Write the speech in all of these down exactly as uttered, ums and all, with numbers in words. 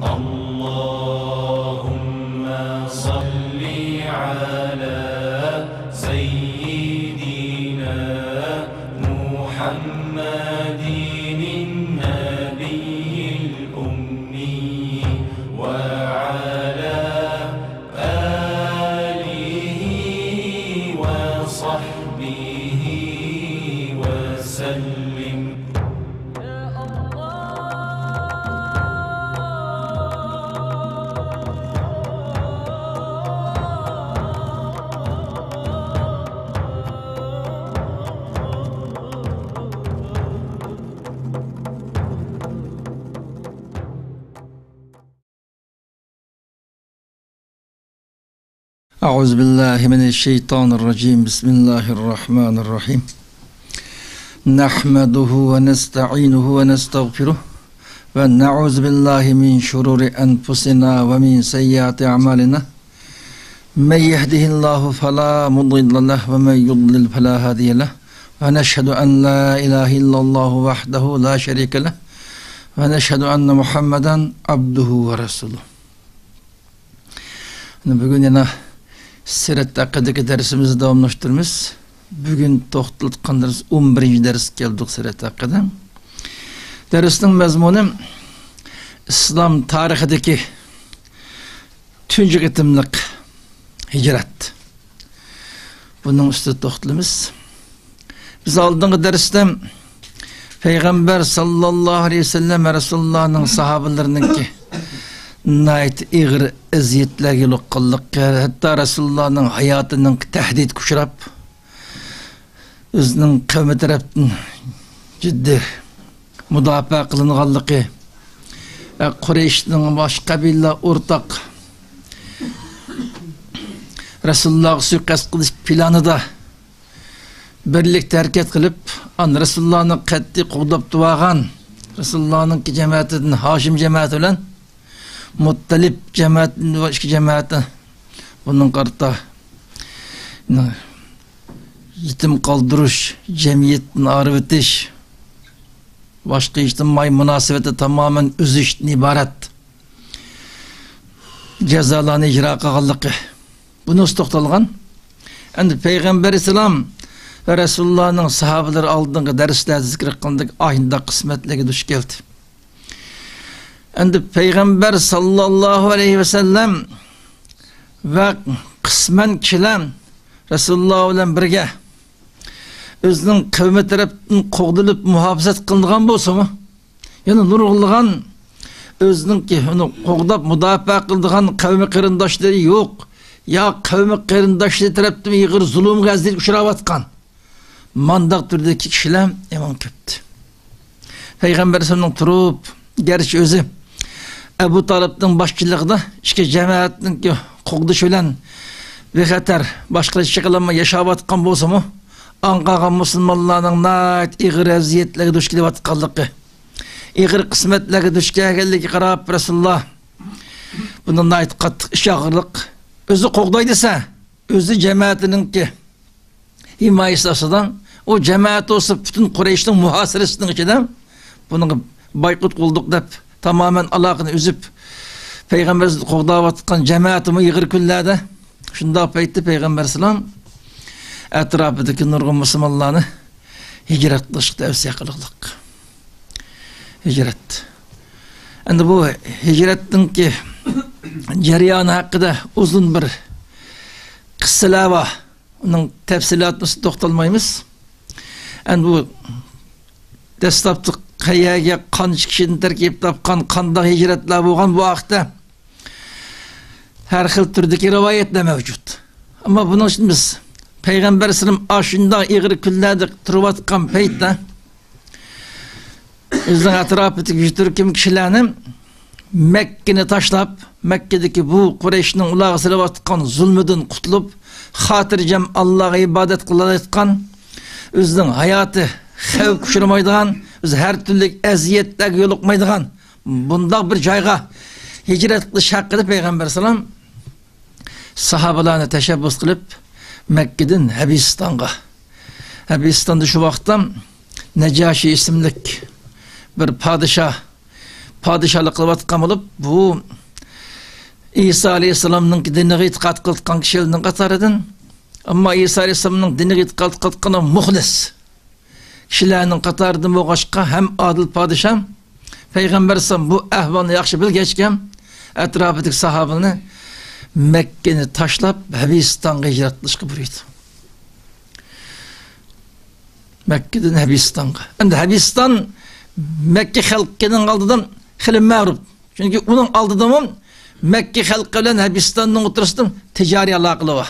اللهم صل على سيدنا محمد النبي الأمي وعلى آله وصحبه وسلم. أعوذ بالله من الشيطان الرجيم. بسم الله الرحمن الرحيم. نحمده ونستعينه ونستغفره، ونعوذ بالله من شرور أنفسنا ومن سيئات أعمالنا. من يهده الله فلا مضل له، ومن يضلل فلا هادي له. ونشهد أن لا إله إلا الله وحده لا شريك له، ونشهد أن محمدا عبده ورسوله. بۈگۈن يەنە سىرەت ھەققىدىكى دەرسىمىزنى داۋاملاشتۇرىمىز. بۈگۈن توختىلىۋاتقان دەرس، ئون بىرىنچى دەرسكە كەلدۇق سىرەت ھەققىدە. دەرسنىڭ مەزمۇنى ئىسلام تارىخىدىكى تۇنجى قېتىملىق ھىجرەت. بۇنىڭ ئۈستىدە توختىلىمىز. بىز ئالدىنقى دەرستە پەيغەمبەر ساللاللاھۇ ئەلەيھى ۋەسەللەم ۋە رەسۇلۇللانىڭ ساھابىلىرىنىڭكى ناھايىتى ئېغىر ئەزىيەتلەرگە يولۇققانلىقى، ھەتتا رەسۇلۇللانىڭ ھاياتىنىڭ تەھدىتكە ئۇچراپ، ئۆزىنىڭ قەۋمى تەرەپتىن جىددىي مۇداپىئە قىلىنغانلىقى ۋە قۇرەيشنىڭ باشقا قەبىلىلەر ئورتاق رەسۇلۇللاغا سۇيىقەست قىلىش پىلانىدا بىرلىكتە ھەرىكەت قىلىپ، ئان رەسۇلۇللانى قەتئىي قوغداپ تۇرۇۋالغان رەسۇلۇللانىڭ جەمەتىدىن ھاشىم جەمەتى بىلەن مۇتتەلىپ جەمەتىدىن بۇ ئىككى جەمەتى بۇنىڭغا قارىتا يېتىم قالدۇرۇش، جەمئىيەتتىن ئايرىۋېتىش، باشقا ئىجتىمائىي مۇناسىۋەتنى تامامەن ئۈزۈشتىن ئىبارەت جازالارنى ئىجرا قىلغانلىقى، بۇنىڭ ئۈستىدە توختالغان. ئەمدى پەيغەمبەر ئەلەيھىسسالام ۋە رەسۇلۇللانىڭ ساھابىلىرى ئالدىنقى دەرسلەردە زىكىر قىلغاندەك ئاشۇنداق قىسمەتلەرگە دۇچ كەلدى. ئەمدى پەيغەمبەر ساللاللاھۇ ئەلەيھى ۋەسەللەم ۋە قىسمەن كىشىلەر رەسۇلۇللا بىلەن بىرگە ئۆزىنىڭ قەۋمى تەرەپتىن قوغدىلىپ مۇھاپىزەت قىلىنغان بولسىمۇ، يەنە نۇرغۇنلىغان ئۆزىنىڭكى ئۇنى قوغداپ مۇداپىئە قىلىدىغان قەۋمى قېرىنداشلىرى يوق، يا قەۋمى قېرىنداشلىرى تەرەپتىن ئېغىر زۇلۇمغا ئەزىيەتكە ئۇچراۋاتقان مانداق تۈردىكى كىشىلەر يامان كۆپتى. پەيغەمبەر ئەلەيھىسسالام تۇرۇپ، گەرچە ئۆزى ئەبۇ تالىپنىڭ باشچىلىقىدا ئىككى جەمەتنىڭ قوغدىشى بىلەن بىخەتەر، باشقىلار چېقىلالماي ياشاۋاتقان بولسىمۇ، ئاڭ قالغان مۇسۇلمانلارنىڭ ناھايىتى ئېغىر ئەزىيەتلەرگە دۇچ كېلىۋاتقانلىقى، ئېغىر قىسمەتلەرگە دۇچ كەلگەنلىكىگە قاراپ، رەسۇلۇللا بۇنى ناھايىتى قاتتىق ئىچى ئاغرىقلىق، ئۆزى قوغداي دېسە، ئۆزى جەمەتىنىڭكى ھىمايىسى ئاستىدا، ئۇ جەمەت بولسا پۈتۈن قۇرەيشنىڭ مۇھاسىرىسىنىڭ ئىچىدە بۇنىڭغا بايقۇت قىلدۇق دەپ، تامامەن ئالاقىنى ئۈزۈپ، پەيغەمبەرنى قوغداۋاتقان جەمەتىمۇ ئېغىر كۈنلەردە. شۇنداق پەيتتە پەيغەمبەر ئەلەيھىسسالام ئەتراپىدىكى نۇرغۇن مۇسۇلمانلارنى ھىجرەت قىلىشقا تەۋسىيە قىلغانلىق. ھىجرەت. ئەمدى بۇ ھىجرەتنىڭكى جەريانى ھەققىدە ئۇزۇن بىر قىسسىلەر بار. ئۇنىڭ تەپسىلاتىنى توختالمايمىز. ئەمدى بۇ دەسلەپتە قەيەرگە، قانچە كىشىدىن تەركىب تاپقان، قانداق ھىجرەتلەر بولغان، بۇ ھەقتە ھەر خىل تۈردىكى رىۋايەتلەر مەۋجۇت. ئەمما بۇنىڭ ئۈچۈن بىز پەيغەمبەر ئەلەيھىسسالام ئاشۇنداق ئېغىر كۈنلەردە تۇرۇۋاتقان پەيتتە، ئۆزىنىڭ ئەتراپىدىكى يۈز تۈركۈم كىشىلەرنى مەككىنى تاشلاپ، مەككىدىكى بۇ قۇرەيشنىڭ ئۇلارغا سېلىۋاتقان زۇلمىدىن قۇتۇلۇپ، خاتىرجەم ئاللاغا ئىبادەت قىلالايدىغان، ئۆزىنىڭ ھاياتى خەۋپكە ئۇچرىمايدىغان، ئۆزى ھەر تۈرلۈك ئەزىيەتلەرگە يولۇقمايدىغان بۇنداق بىر جايغا ھىجرەت قىلىش ھەققىدە پەيغەمبەر ئەلەيھىسسالام ساھابىلارنى تەشەببۇس قىلىپ، مەككىدىن ھەبىسىستانغا، ھەبىسىستاندا شۇ ۋاقىتتا نەجاشى ئىسىملىك بىر پادىشاھ پادىشاھلىق قىلىۋاتقان بولۇپ، بۇ ئىسا ئەلەيھىسسالامنىڭ دىنىغا ئېتىقاد قىلىۋاتقان كىشىلەرنىڭ قاتارىدىن، ئەمما ئىسا ئەلەيھىسسالامنىڭ دىنىغا ئېتىقاد قىلىۋاتقان مۇخلىس كىشىلەرنىڭ قاتارىدىن بولغاچقا، ھەم ئادىل پادىشاھ، پەيغەمبەر ئەلەيھىسسالام بۇ ئەھۋالنى ياخشى بىلگەچكە، ئەتراپىدىكى ساھابىنى مەككىنى تاشلاپ، ھەبىستانغا ھىجرەت قىلىشقا بۇيرۇيدۇ. مەككىدىن ھەبىستانغا. ئەمدى ھەبىستان مەككە خەلقىنىڭ ئالدىدا خېلى مەغرۇر. چۈنكى ئۇنىڭ ئالدىدىمۇ مەككە خەلقى بىلەن ھەبىستاننىڭ ئوتتۇرىسىدا تىجارىي ئالاقىلىرى بار.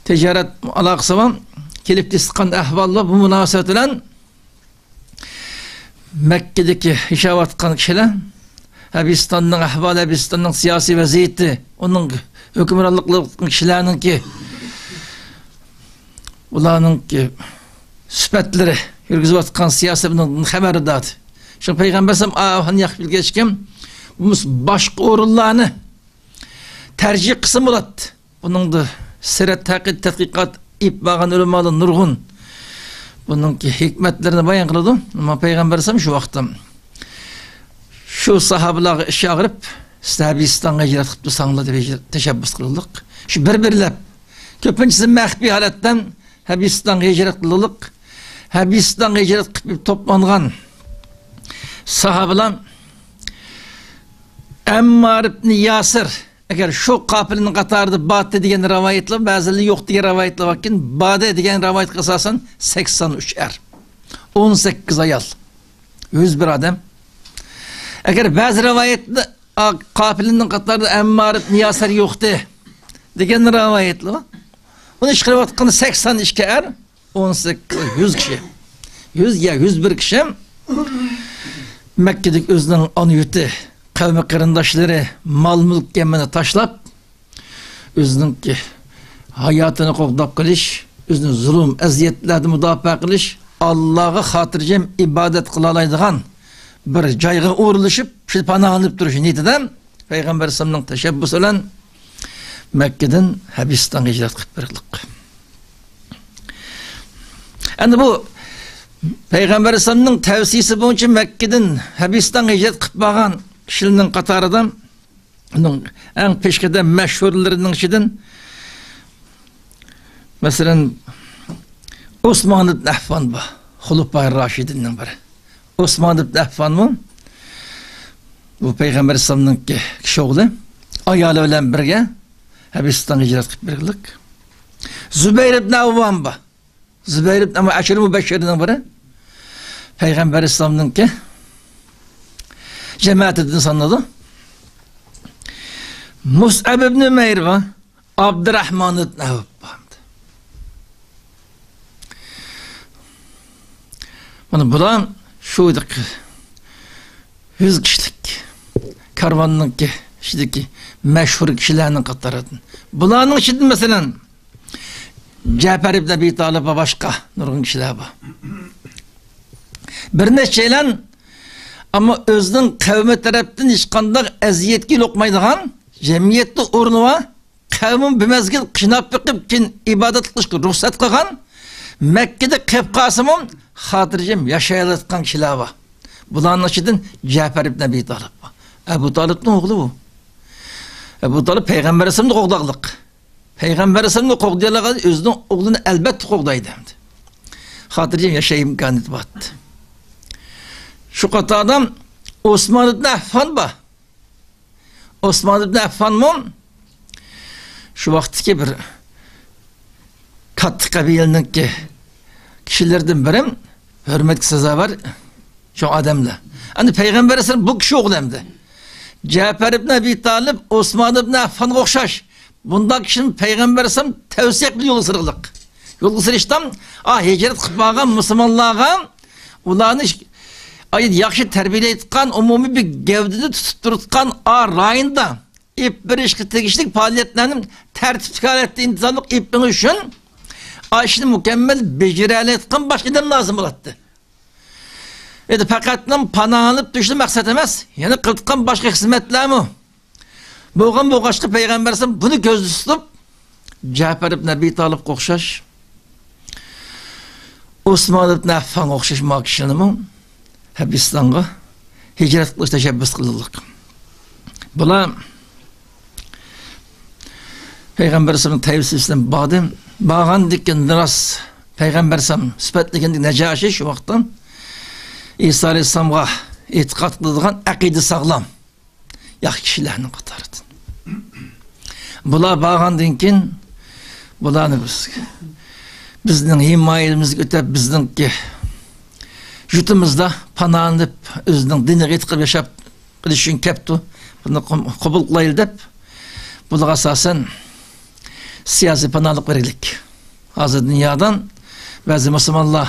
تىجارەت ئالاقىسى بار. كېلىپ چىققان ئەھۋاللار بۇ مۇناسىۋەت بىلەن مەككىدىكى ياشاۋاتقان كىشىلەر، ھەبىستاننىڭ ئەھۋالى، ھەبىستاننىڭ سىياسىي ۋەزىيىتى، ئۇنىڭ ھۆكۈمرانلىق قىلىۋاتقان كىشىلەرنىڭكى، ئۇلارنىڭكى سۈپەتلىرى، يۈرگۈزۈۋاتقان سىياسىتىدىن خەۋەردار. شۇڭا پەيغەمبەر ئەلەيھىسسالام ئاۋۇنى ياخشى بىلگەچكە، بۇ باشقا ئورۇنلارنى تەرجىھ قىلسا بولاتتى. بۇنىڭدا سىرەت ھەققىدە تەتقىقات ئېلىپ بارغان ئۆلىمالار نۇرغۇن بۇنىڭكى ھېكمەتلىرىنى بايان قىلىدۇ. ئەمما پەيغەمبەر ئەلەيھىسسالام شۇ ۋاقىتتا شۇ ساھابىلارغا ئىش ئاغرىپ، سىز ھەبىستانغا ھىجرەت قىلىپ تۇرساڭلار دەپ ھىجرەت تەشەببۇس قىلدۇق. شۇ بىر-بىرلەپ، كۆپىنچىسى مەخپىي ھالەتتە ھەبىستانغا ھىجرەت قىلدۇق. ھەبىستانغا ھىجرەت قىلىپ توپلانغان ساھابىلار ئەممار ئىبنى ياسىر، ئەگەر شۇ قاپىلىنىڭ قاتارىدا بارتى دېگەن رىۋايەتلەر، بەزىلەر يوق دېگەن رىۋايەتلەر باركەن، باردى دېگەن رىۋايەتكە ئاساسەن سەكسەن ئۈچ ئەر، ئون سەككىز ئايال، يۈز بىر ئادەم. ئەگەر بەزى رىۋايەتتە، ئا، قاپىلىنىڭ قاتارىدا ئەممار ئىبنى ياسىر يوقتى دېگەن رىۋايەتلەر بار. ئۇنى ئىشقىلىۋاتقان سەكسەن ئىككى ئەر، ئون سەككىز، يۈز كىشى. يۈز يا يۈز بىر كىشى مەككىدىكى ئۆزىنىڭ ئانا يۇرتى، قەۋمى قېرىنداشلىرى، مال مۈلك ھەممىنى تاشلاپ، ئۆزىنىڭكى ھاياتىنى قوغداپ قېلىش، ئۆزىنى زۇلۇم، ئەزىيەتلەردىن مۇداپىئە قىلىش، ئاللاغا خاتىرجەم ئىبادەت قىلالايدىغان بىر جايغا ئورۇنلىشىپ، شۇ پاناھلىنىپ تۇرۇش نىيىتىدە پەيغەمبەر ئەلەيھىسسالامنىڭ تەشەببۇسى بىلەن مەككىدىن ھەبىستانغا ھىجرەت قىلىپ بېرىلدۇق. ئەمدى بۇ پەيغەمبەر ئەلەيھىسسالامنىڭ تەۋسىيىسى بويىچە مەككىدىن ھەبىستانغا ھىجرەت قىلىپ بارغان كىشىلەرنىڭ قاتارىدا ئۇنىڭ ئەڭ پېشقەدەم مەشھۇرلىرىنىڭ ئىچىدىن، مەسىلەن، ئوسمان ئىبن ئەففان بار. خۇلەپائىر راشىدىننىڭ بىرى. ئوسمان ئىبن ئەففانمۇ بۇ پەيغەمبەر ئەلەيھىسسالامنىڭكى كىشى ئوغلى. ئايالى بىلەن بىرگە ھەبىستانغا ھىجرەت قىلىپ بېرىلدۇق. زۇبەير ئىبن ئەۋۋام بار. زۇبەير ئىبن ئەۋۋام ئەشىرە مۇبەششىرىنىڭ بىرى. پەيغەمبەر ئەلەيھىسسالامنىڭكى جەمائىتىدىن سانىلىدۇ. مۇسئەب ئىبن ئۇمەير بار. ئابدۇراھمان ئىبن ئەۋف بار. مانا بۇلار شۇ يۈز كىشىلىك كارۋاننىڭكى ئىچىدىكى مەشھۇر كىشىلەرنىڭ قاتارىدىن. بۇلارنىڭ ئىچىدىن، مەسىلەن، جەپەر ئىبن ئەبى تالىب ۋە باشقا نۇرغۇن كىشىلەر بار. بىر نەچچەيلەن، ئەمما ئۆزىنىڭ قەۋمى تەرەپتىن ھېچقانداق ئەزىيەتكە يولۇقمايدىغان، جەمئىيەتتە ئورنى بار، قەۋمىمۇ بىر مەزگىل قىيناپ بېقىپ، كېيىن ئىبادەت قىلىشقا رۇخسەت قىلغان، مەككىدە قېلىپ قالسىمۇ خاتىرجەم ياشايالىدىغان كىشىلەر بار. بۇلارنىڭ ئىچىدىن جەپەر ئىبن ئەبى تالىپ بار. ئەبۇ تالىپنىڭ ئوغلى بۇ. ئەبۇ تالىپ پەيغەمبەر ئەلەيھىسسالامنى قوغداغلىق. پەيغەمبەر ئەلەيھىسسالامنى قوغدىيالىغان ئۆزىنىڭ ئوغلىنى ئەلبەتتە قوغدايدۇ ئەمدى. خاتىرجەم ياشاش ئىمكانىيىتى بار. شۇ قاتاردا ئوسمان ئىبن ئەففان بار. ئوسمان ئىبن ئەففانمۇ شۇ ۋاقىتتىكى بىر كاتتا قەبىلىنىڭكى كىشىلىرىدىن بىرى، ھۆرمەتكە سازاۋەر چوڭ ئادەملەر. ئەمدى پەيغەمبەر ئەلەيھىسسالام بۇ كىشى ئوغلى ئەمدى. جەپەر ئىبن ئەبى تالىپ، ئوسمان ئىبن ئەففانغا ئوخشاش بۇنداق كىشىنى پەيغەمبەر ئەلەيھىسسالام تەۋسىيە قىلىپ يولغا سېلىقلىق. يولغا سېلىشتا، ئا، ھىجرەت قىلىپ بارغان مۇسۇلمانلارغا ئۇلارنى، ئاي، ياخشى تەربىيەلەيدىغان، ئومۇمىي بىر گەۋدىنى تۇتۇپ تۇرۇۋاتقان، ئا، رايوندا ئېلىپ بېرىشقا تېگىشلىك پائالىيەتلەرنى تەرتىپلىك ھالەتتە ئىنتىزاملىق ئېلىپ بېرىش ئۈچۈن، ئا، ئىشنى مۇكەممەل بېجىرەلەيدىغان باشقا ئادەم لازىم بولاتتى. ئەمدى پەقەتلا پاناھلىنىپ تۇرۇشلا مەقسەت ئەمەس، يەنە قىلىدىغان باشقا خىزمەتلەرمۇ بولغان بولغاچقا، پەيغەمبەر ئەلەيھىسسالام بۇنى كۆزدە تۇتۇپ، جەپەر ئىبن ئەبى تالىپقا ئوخشاش، ئوسمان ئىبن ئەففانغا ئوخشاش ما كىشىلەرنىمۇ ھەبىستانغا ھىجرەت قىلىش تەشەببۇس قىلدۇق. بۇلار پەيغەمبەر ئەلەيھىسسالام تەيۋىسى بىلەن باردى. بارغاندىن كېيىن راست پەيغەمبەر ئەلەيھىسسالام سۈپەتلىگەندىكىن نەجاشى شۇ ۋاقىتتا ئىسا ئەلەيھىسسالامغا ئېتىقاد قىلىدىغان ئەقىدە ساغلام، ياخشى كىشىلەرنىڭ قاتارىدىن. بۇلار بارغاندىن كېيىن بۇلارنى بىز، بىزنىڭ ھىمايىمىزگە ئۆتەپ، بىزنىڭكى يۇرتىمىزدا پاناھلىنىپ، ئۆزىنىڭ دىنىغا ئېتىقاد ياشاپ قېلىش ئۈچۈن كەپتۇ. بۇنى قوبۇل قىلايلى دەپ، بۇلارغا ئاساسەن سىياسىي پاناھلىق بەرگىلىك. ھازىر دۇنيادا بەزى مۇسۇلمانلار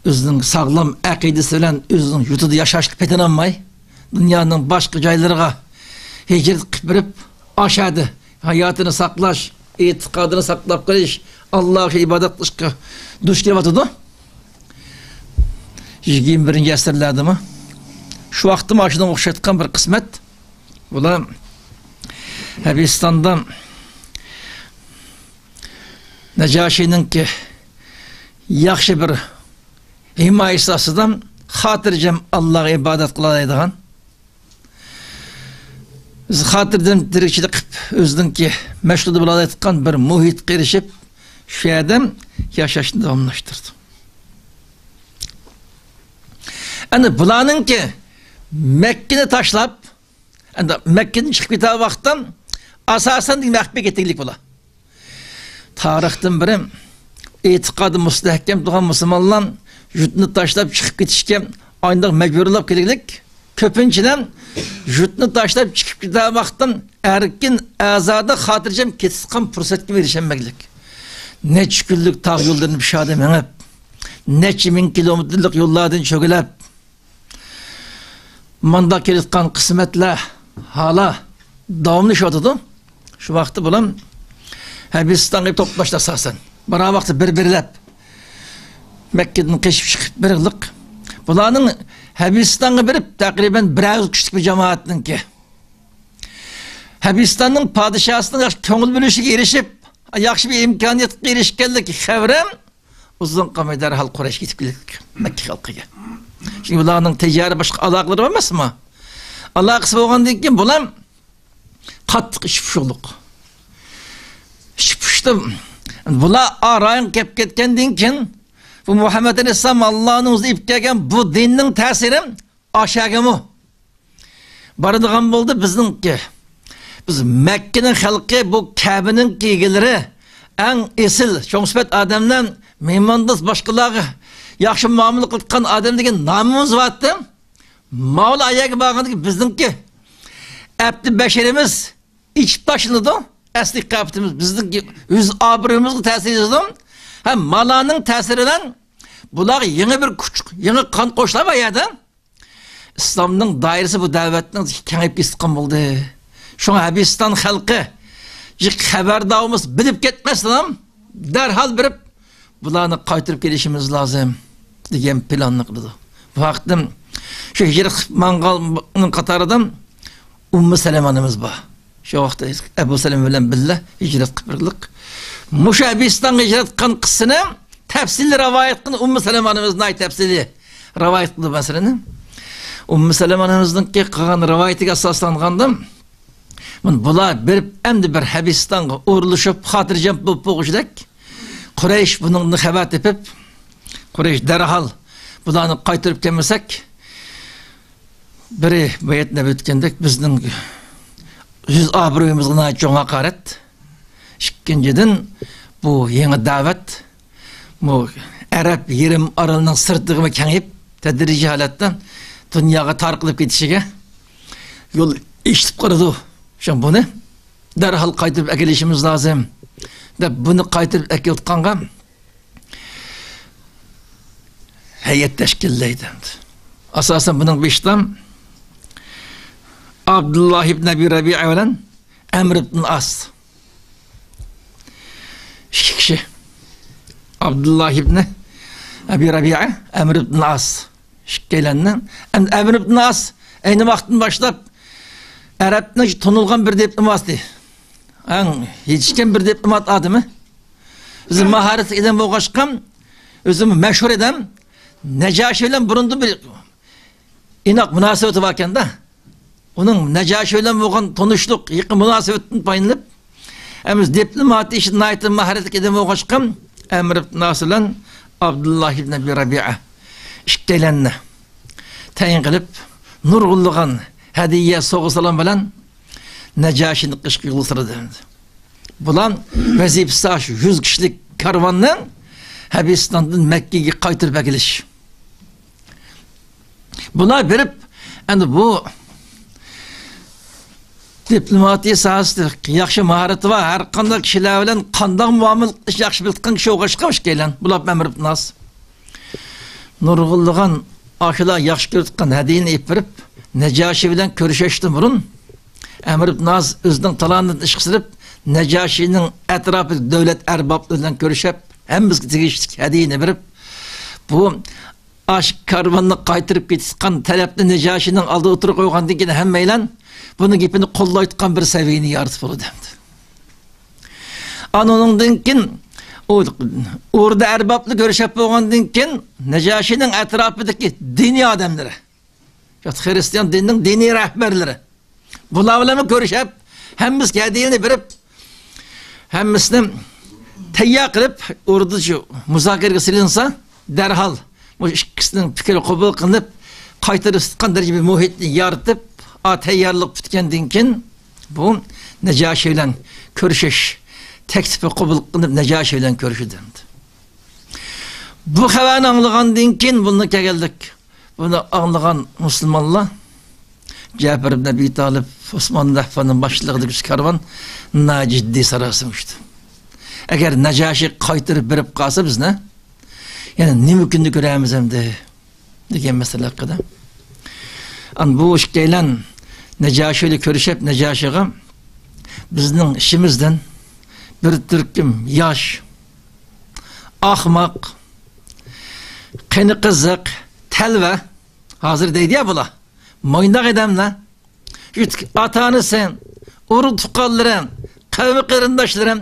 ئۆزىنىڭ ساغلام ئەقىدىسى بىلەن ئۆزىنىڭ يۇرتىدا ياشاشقا پېتىنالماي، دۇنيانىڭ باشقا جايلىرىغا ھىجرەت قىلىپ بېرىپ، ئاشەدە ھاياتىنى ساقلاش، ئېتىقادىنى ساقلاپ قېلىش، ئاللاغا ئىبادەت قىلىشقا دۇچ كېلىۋاتىدۇ. يىگىرمە بىرىنچى ئەسىرلەردىمۇ، شۇ ۋاقىتتا مانا شۇنىڭغا ئوخشايدىغان بىر قىسمەت. بۇلار ھەبىستاندا نەجاشىنىڭكى ياخشى بىر ھىمايىسى ئاستىدا خاتىرجەم ئاللاغا ئىبادەت قىلالايدىغان، خاتىرجەم تىرىكچىلىك قىلىپ، ئۆزىنىڭكى مەشغۇلى بولالايدىغان بىر مۇھىتقا ئېرىشىپ، شۇ يەردە ياشاشنى داۋاملاشتۇردى. ئەنە بۇلارنىڭكى مەككىنى تاشلاپ، ئەنە مەككىدىن چىقىپ كېتەر ۋاقىتتا ئاساسەن مەخپىي كېتىگلىك بۇلار. تارىختىن بېرى ئېتىقادى مۇستەھكەم تۇرغان مۇسۇلمانلار يۇرتنى تاشلاپ چىقىپ كېتىشكە ئاينداق مەجبۇرلاپ كېلىگلىك. كۆپىنچىلەر يۇرتنى تاشلاپ چىقىپ كېتەر ۋاقىتتا ئەركىن، ئازادە، خاتىرجەم كېتىپ چىققان پۇرسەتكە ئېرىشەلمەگلىك. نەچچە كۈنلۈك تاغ يوللىرىنى پىشادە مېڭىپ، نەچچە مىڭ كىلومېتىرلىق يوللاردىن چۆگىلەپ، ماندا كېلىۋاتقان قىسمەتلەر ھالا داۋاملىشىۋاتىدۇ. شۇ ۋاقىتتا بۇلار ھەبىستانغا توپلاشتى ئاساسەن. بارا ۋاقىتتا بىر-بىرلەپ مەككىدىن قېچىپ چىقىپ بىرلىق. بۇلارنىڭ ھەبىستانغا بېرىپ تەقرىبەن بىر ئەۋز كۈچلۈك بىر جامائەتنىڭكى ھەبىستاننىڭ پادىشاھىنىڭ ياخشى كۆڭۈل بۆلۈشىگە ئېرىشىپ، ياخشى بىر ئىمكانىيەتكە ئېرىشكەنلىكى خەۋىرى ئۇزۇن قالماي دەرھال قۇرەيش كېتىپ كېلىدۇ مەككە خەلقىگە. چۈنكى بۇلارنىڭ تىجارەت باشقا ئالاقىلىرى بار ئەمەسمۇ؟ ئالاقىسى بولغاندىن كېيىن بۇلار قاتتىق ئىچ پۇشۇقلۇق. ئىچ پۇشتى. بۇلار ئا رايونغا كەپ كەتكەندىن كېيىن، بۇ مۇھەممەد ئەلەيھىسسالام ئاللانىڭ ئۆزى ئېلىپ كەلگەن بۇ دىننىڭ تەسىرى ئاشەگىمۇ بارىدىغان بولدى بىزنىڭكى. بىز مەككىنىڭ خەلقى، بۇ كەبىنىڭ ئىگىلىرى، ئەڭ ئېسىل، چوڭ سۈپەت ئادەملەر، مېھماندوست، باشقىلارغا ياخشى مۇئامىلە قىلىدىغان ئادەم دېگەن نامىمىز بارتى. ماۋۇلار ئايەگە بارغاندىكى بىزنىڭكى ئەپتى بەشىرىمىز ئېچىپ تاشلىنىدۇ. ئەسلى قىياپىتىمىز، بىزنىڭكى يۈز ئابرۇيىمىزغا تەسىر يېتىدۇ. ھەم مالانىڭ تەسىرى بىلەن بۇلارغا يېڭى بىر كۈچ، يېڭى قان قوشۇلار بۇ يەردە. ئىسلامنىڭ دائىرىسى بۇ دەۋەتنىڭ كېڭىيىپ كېتىدىغان بولدى. شۇڭا ھەبىستان خەلقى خەۋەردار بولمىسا، بىلىپ كەتمەسلەم، دەرھال بېرىپ بۇلارنى قايتۇرۇپ كېلىشىمىز لازىم دېگەن پىلاننى قىلىدۇ. بۇ ھەقتىن شۇ ھىجرەت قىلىپ ماڭغاننىڭ قاتارىدا ئۇممۇ سەلەمە ئانىمىز بار. شۇ ۋاقىتتا ئەبۇ سەلەمە بىلەن بىللە ھىجرەت قىلىپ بېرىلدۇق. مۇشۇ ھەبىستانغا ھىجرەت قىلغان قىسسىنى تەپسىلىي رىۋايەت قىلغان ئۇممۇ سەلەمە ئانىمىز ناھايىتى تەپسىلىي رىۋايەت قىلدى مەسىلىنى. ئۇممۇ سەلەمە ئانىمىزنىڭكى قىلغان رىۋايىتىگە ئاساسلانغاندا، مانا بۇلار بېرىپ ئەمدى بىر ھەبىستانغا ئورۇنلىشىپ، خاتىرجەم بولۇپ بولغۇچىدەك، قۇرەيش بۇنىڭدىن خەۋەر تېپىپ، قۇرەيش دەرھال بۇلارنى قايتۇرۇپ كەلمىسەك، بىرى بايىتىن ئۆتكەندەك بىزنىڭ يۈز ئابرۇيىمىزغا ناھايىتى چوڭ ھاقارەت. ئىككىنچىدىن، بۇ يېڭى دەۋەت بۇ ئەرەب يېرىم ئارىلىنىڭ سىرتىغىمۇ كېڭىيىپ، تەدرىجىي ھالەتتە دۇنياغا تارقىلىپ كېتىشىگە يول ئېچىلىپ قالىدۇ. شۇڭا بۇنى دەرھال قايتۇرۇپ ئەكېلىشىمىز لازىم، دەپ بۇنى قايتۇرۇپ ئەكېلىۋاتقانغا ھەيئەت تەشكىللەيدۇ. ئاساسەن بۇنىڭ بېشىدا ئابدۇللا ئىبن ئەبى رەبىئە بىلەن ئەمر ئىبن ئاس. ئىككى كىشى. ئابدۇللا ئىبن ئەبى رەبىئە، ئەمر ئىبن ئاس. ئىككىيلەننى. ئەمدى ئەمر ئىبن ئاس ئەينى ۋاقىتتىن باشلاپ ئەرەبنىڭ تونۇلغان بىر دىپلوماتى. ئەڭ يېتىشكەن بىر دىپلومات ئادىمى. ئۆزى ماھارەتلىك ئادەم بولغاچقا، ئۆزى مەشھۇر ئادەم. نەجاشى بىلەن بۇرۇندىن بىر ئىناق مۇناسىۋىتى باركەن-دە. ئۇنىڭ نەجاشى بىلەن بولغان تونۇشلۇق، يېقىن مۇناسىۋىتىدىن پايدىلىنىپ، ئەمىس دىپلوماتىيە ئىشىدا ناھايىتى ماھارەتلىك ئادەم بولغاچقا، ئەمر ئىبن ئاس بىلەن ئابدۇللا ئىبن ئەبى رەبىئە ئىككىيلەننى تەيىن قىلىپ، نۇرغۇنلىغان ھەدىيە، سوۋغا-سالام بىلەن نەجاشىنى قىلىشقا يول سالدى. بۇلار ۋەزىپىسى ئاشۇ يۈز كىشىلىك كارۋاننى ھەبىستاندىن مەككىگە قايتۇرۇپ ئەكېلىش. بۇلار بېرىپ، ئەمدى بۇ دىپلوماتىيە ساھەسىدە ياخشى ماھارىتى بار، ھەر قانداق كىشىلەر بىلەن قانداق مۇئامىلە قىلىشنى ياخشى بىلىدىغان كىشى بولغاچقا، ئىككىيلەن بۇلار ئەمر ئىبن ئاس نۇرغۇنلىغان ئاشۇلار ياخشى كۆرىدىغان ھەدىيىنى ئېلىپ بېرىپ، نەجاشى بىلەن كۆرۈشۈشتىن بۇرۇن، ئەمر ئىبن ئاس ئۆزىنىڭ تالانتىنى ئىشقا سېلىپ، نەجاشىنىڭ ئەتراپىدىكى دۆلەت ئەربابلىرى بىلەن كۆرۈشۈپ، ھەممىسىگە تېگىشلىك ھەدىيىنى بېرىپ، بۇ ئاشۇ كارۋاننى قايتۇرۇپ كېتىدىغان تەلەپنى نەجاشىنىڭ ئالدىغا ئوتتۇرىغا قويغاندىن كېيىن، ھەممەيلەن بۇنىڭ گېپىنى قوللايدىغان بىر سەۋىيىنى يارىتىپ بولىدۇ ئەمدى. ئانا ئۇنىڭدىن كېيىن ئۇ ئوردا ئەربابلىرى كۆرۈشۈپ بولغاندىن كېيىن، نەجاشىنىڭ ئەتراپىدىكى دىنىي ئادەملىرى، خىرىستىيان دىنىنىڭ دىنىي رەھبەرلىرى، بۇلار بىلەنمۇ كۆرۈشۈپ، ھەممىسىگە ھەدىيىنى بېرىپ، ھەممىسىنى تەييار قىلىپ، ئوردا شۇ مۇزاكىرىگە سېلىنسا، دەرھال مۇشۇ ئىككىسىنىڭ پىكرى قوبۇل قىلىنىپ، قايتۇرۇشقان دەرىجىدە بىر مۇھىتنى يارىتىپ، ئا، تەييارلىق پۈتكەندىن كېيىن، بۇ نەجاشى بىلەن كۆرۈشۈش تەكلىپى قوبۇل قىلىنىپ، نەجاشى بىلەن كۆرۈشىدۇ ئەمدى. بۇ خەۋەرنى ئاڭلىغاندىن كېيىن، بۇندىن كەلگەنلىك، بۇنى ئاڭلىغان مۇسۇلمانلار جەپەر ئىبن ئەبى تالىپ، ئوسمان ئىبن ئەففاننىڭ باشچىلىقىدىكى شۇ كارۋان ناھايىتى جىددىي ساراسىمە چۈشتى. ئەگەر نەجاشى قايتۇرۇپ بېرىپ قالسا بىزنى، يەنە نېمە كۈندە كۆرەرمىز ئەمدى؟ دېگەن مەسىلە ھەققىدە. ئان بۇ ئىككىيلەن نەجاشى بىلەن كۆرۈشۈپ، نەجاشىغا بىزنىڭ ئىچىمىزدىن بىر تۈركۈم ياش، ئاخماق، قېنى قىزىق، تەلۋە، ھازىر دەيدۇ يا بۇلار، ماينداق ئادەملەر، ئاتا-ئانىسى، ئۇرۇق-تۇغقانلىرى، قەۋمى-قېرىنداشلىرى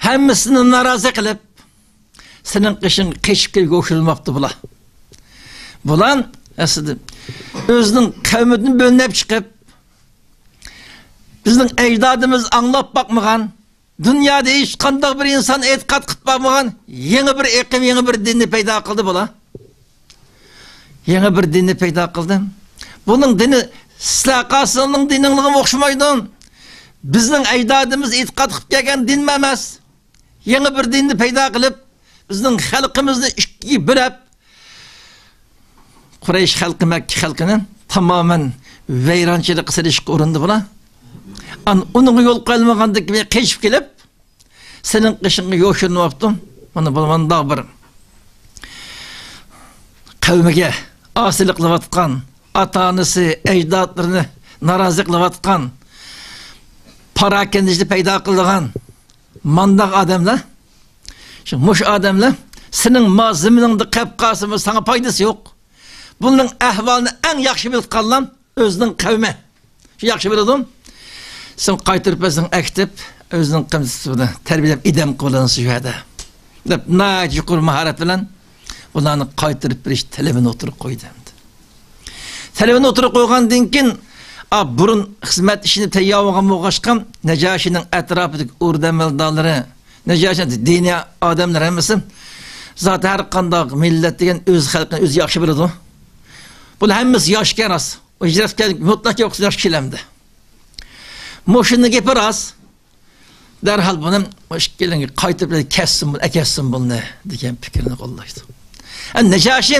ھەممىسىنى نارازى قىلىپ، سېنىڭ قېشىڭغا قېچىپ كېلىپ يوشۇرۇنماپتۇ بۇلار. بۇلار ئەسلىدە ئۆزىنىڭ قەۋمىدىن بۆلۈنۈپ چىقىپ، بىزنىڭ ئەجدادىمىز ئاڭلاپ باقمىغان، دۇنيادا ھېچقانداق بىر ئىنسان ئېتىقاد قىلىپ باقمىغان يېڭى بىر ئېقىم، يېڭى بىر دىننى پەيدا قىلدى بۇلار. يېڭى بىر دىننى پەيدا قىلدى. بۇنىڭ دىنى سىلەر قارىسىڭلار دىنىڭلارغا ئوخشىمايدۇ. بىزنىڭ ئەجدادىمىز ئېتىقاد قىلىپ كەلگەن دىنمۇ ئەمەس. يېڭى بىر دىننى پەيدا قىلىپ، بىزنىڭ خەلقىمىزنى ئىككىگە بۆلۈپ، قۇرەيش خەلقى، مەككە خەلقىنى تامامەن ۋەيرانچىلىققا سېلىشقا ئۇرۇندى بۇلار. ئان-، ئۇنىڭغا يول قويۇلمىغاندىن كېيىن قېچىپ كېلىپ، سېنىڭ قېشىڭغا يوشۇرۇنۇۋاپتۇ. مانا بۇ مۇنداق بىر قەۋمىگە ئاسىيلىق قىلىۋاتقان، ئاتا-ئانىسى، ئەجدادلىرىنى نارازى قىلىۋاتقان، پاراكەندىچىلىك پەيدا قىلىدىغان مانداق ئادەملەر، شۇ مۇشۇ ئادەملەر سېنىڭ ما زېمىنىڭدا قېلىپ قالسىمۇ ساڭا پايدىسى يوق. بۇنىڭ ئەھۋالىنى ئەڭ ياخشى بىلىدىغانلار ئۆزىنىڭ قەۋمى. شۇ ياخشى بىلىدۇ. سەن قايتۇرۇپ بەرسەڭ ئەكېتىپ، ئۆزىنىڭ قەۋمىنى تەربىيەلەپ ئىدام قىلىۋالىسەن شۇ يەردە، دەپ ناھايىتى يۇقىرى ماھارەت بىلەن ئۇلارنى قايتۇرۇپ بېرىش تەلىپىنى ئوتتۇرىغا قويدى ئەمدى. تەلىپىنى ئوتتۇرىغا قويغاندىن كېيىن، ئا، بۇرۇن خىزمەت ئىشىنى تەييار بولغان بولغاچقا، نەجاشىنىڭ ئەتراپىدىكى ئوردا ئەمەلدارلىرى، نەجاشىنىڭ دىنىي ئادەملەر ھەممىسى، زاتەن ھەر قانداق مىللەت دېگەن ئۆز خەلقىنى ئۆزى ياخشى بىلىدۇ. بۇلار ھەممىسى ياشكەن راست. ئۇ ھىجرەت كەلگەن مۇتلەق يوقسۇن ياش كىشىلەر ئەمدى. مۇشۇنىڭ گېپى راست. دەرھال بۇنى ئىككىلىنى قايتۇرۇپ كەتسۇن، ئەكەتسۇن بۇنى دېگەن پىكىرنى قوللاشتى. ئە، نەجاشى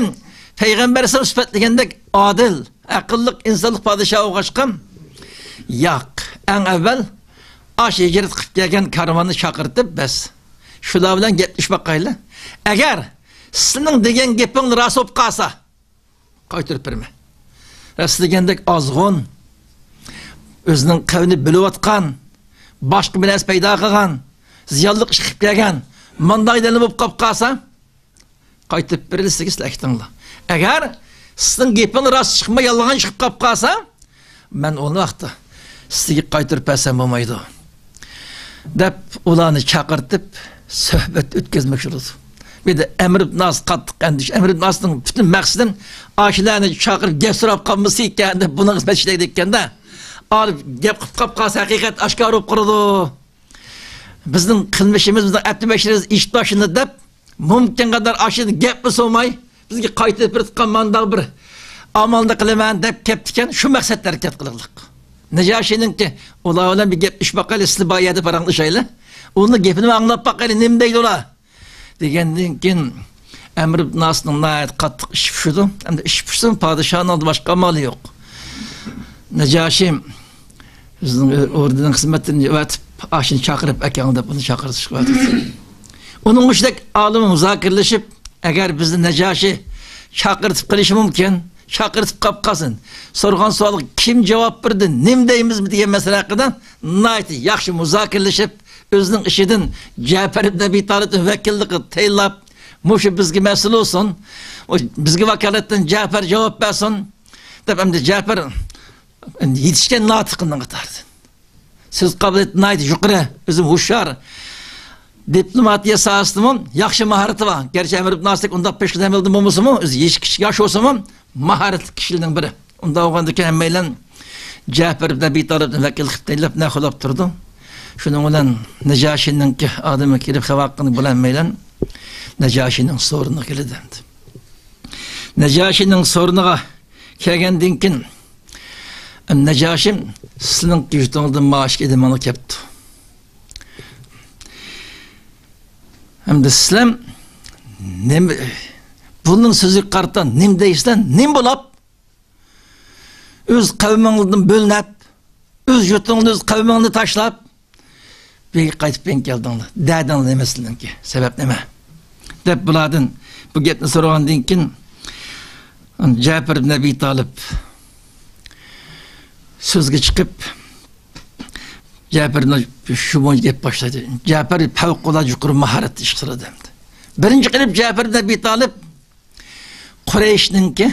پەيغەمبەر ئەلەيھىسسالام سۈپەتلىگەندەك ئادىل، ئەقىللىق، ئىنسانلىق پادىشاھ بولغاچقا، ياق، ئەڭ ئەۋۋەل ئاشۇ ھىجرەت قىلىپ كەلگەن كارۋاننى چاقىرتىپ، بەس، شۇلار بىلەن گەپلىشىپ باقايلى. ئەگەر سېنىڭ دېگەن گېپىڭ راست بولۇپ قالسا، قايتۇرۇپ بېرىمەن. راست دېگەندەك ئازغۇن، ئۆزىنىڭ قەۋمىنى بۆلۈۋاتقان، باشقا بىر نەرسە پەيدا قىلغان، زىيانلىق ئىش قىلىپ كەلگەن، مانداق ئادەملەر بولۇپ قاپ قالسا، قايتۇرۇپ بېرىلسىگە سىلەر ئەكىتىڭلار. ئەگەر سىزنىڭ گېپىڭلار راست چىقماي، يالغان چىقىپ قاپ قالسا، مەن ئۇ ۋاقىتتا سىزگە قايتۇرۇپ بەرسەم بولمايدۇ، دەپ ئۇلارنى چاقىرتىپ سۆھبەت ئۆتكۈزمەكچى بولىدۇ. بىردە ئەمر ئىبن ئاس قاتتىق ئەندىشە. ئەمر ئىبن ئاسنىڭ پۈتۈن مەقسىتىدىن ئاشۇلارنى چاقىرىپ گەپ سوراپ قالمىسا ئىكەن دەپ بۇنىڭغا خىزمەت ئىشلەيدىكەندە. ئارىپ گەپ قىلىپ قاپ قالسا ھەقىقەت ئاشكارا بولۇپ قالىدۇ. بىزنىڭ قىلمىشىمىز، بىزنىڭ ئەپتى بەشىرىمىز ئىشىپ تاشلىنىدۇ دەپ، مۇمكىن قەدەر ئاشۇنى گەپمۇ سورىماي، بىزگە قايتۇرۇپ بېرىۋاتقان مانداق بىر ئامالنى قىلىمەن دەپ كەپتىكەن، شۇ مەقسەتتە ھەرىكەت قىلغىلىق. نەجاشىينىڭكى، ئۇلار بىلەن بىر گەپلىشىپ باقايلى، سىلەر بار يەردە پاراڭلىشايلى. ئۇنىڭ گېپىنى ئاڭلاپ باقايلى، نېمە دەيدۇ ئۇلار؟ دېگەندىن كېيىن ئەمر ئىبن ئاسنىڭ ناھايىتى قاتتىق ئىچى پۇشىدۇ. ئەمدى ئىچى پۇشسىمۇ، پادىشاھنىڭ ئالدىدا باشقا ئامالى يوق. نەجاشىي بىزنىڭ ئوردىنىڭ خىزمەتلىرىنى ئەۋەتىپ، ئاشۇنى چاقىرىپ ئەكەڭ دەپ ئۇنى چاقىرتىشقا ئەۋەتتى. ئۇنىڭ ئىچىدەك ئالىم مۇزاكىرىلىشىپ، ئەگەر بىزنى نەجاشىي چاقىرتىپ قېلىشى مۇمكىن، چاقىرتىپ قاپ قالسۇن. سورىغان سوئالغا كىم جاۋاب بېرىدۇ، نېمە دەيمىز دېگەن مەسىلە ھەققىدە ناھايىتى ياخشى مۇزاكىرىلىشىپ، ئۆزىنىڭ ئىچىدىن جەپەر ئىبن ئەبى تالىپنى ۋەكىللىككە تەيىنلەپ، مۇشۇ بىزگە مەسئۇل بولسۇن، ئۇ بىزگە ۋاكالەتتىن جەپەر جاۋاب بەرسۇن، دەپ ئەمدى جەپەر ئەمدى يېتىشكەن ناتىقنىڭ قاتارىدىن. سۆز قابىلىيىتى ناھايىتى يۇقىرى، ئۆزى ھوشيار، دىپلوماتىيە ساھەسىدىمۇ ياخشى ماھارىتى بار. گەرچە ئەمر ئىبن ئاسىدەك ئۇنداق پېشقەدەم ئەمەلدە بولمىسىمۇ، ئۆزى يېشى كىچىك ياش بولسىمۇ، ماھارەتلىك كىشىلەرنىڭ بىرى. ئۇنداق بولغاندىكىن ھەممەيلەن جەپەر ئىبن ئەبى تالىپنى ۋەكىل قىلىپ تەيىنلەپ نەقىللاپ تۇرىدۇ. شۇنىڭ بىلەن نەجاشىنىڭكى ئادىمى كېلىپ خەۋەر قىلغان بىلەن ھەممەيلەن نەجاشىنىڭ سورۇنىغا كېلىدۇ ئەمدى. نەجاشىنىڭ سورۇنىغا كەلگەندىن كېيىن، نەجاشىم سىلىنىڭ يۇرتىڭىزدىن ماۋۇ ئىككى ئادەملەر كەپتۇ. ئەمدى سىلەر نېمە، بۇنىڭ سۆزىگە قارىتا نېمە دەيسىلەر، نېمە بولاپ؟ ئۆز قەۋمىڭدىن بۆلۈنۈپ، ئۆز يۇرتۇڭنى، ئۆز قەۋمىڭنى تاشلاپ، بىرگە قايتىپ بىرگە كەلدىڭلار. دەردىڭلار نېمە سىلىنىڭكى؟ سەۋەب نېمە؟ دەپ بۇلاردىن بۇ گەپنى سورىغاندىن كېيىن، جەپەر ئىبن ئەبى تالىپ سۆزگە چىقىپ، جەپەر بىلەن شۇ بويىچە گەپ باشلايدۇ. جەپەر پەۋقۇلئاددە يۇقىرى ماھارەتتە ئىش قىلىدۇ ئەمدى. بىرىنچى قىلىپ جەپەر ئىبن ئەبى تالىپ قۇرەيشنىڭكى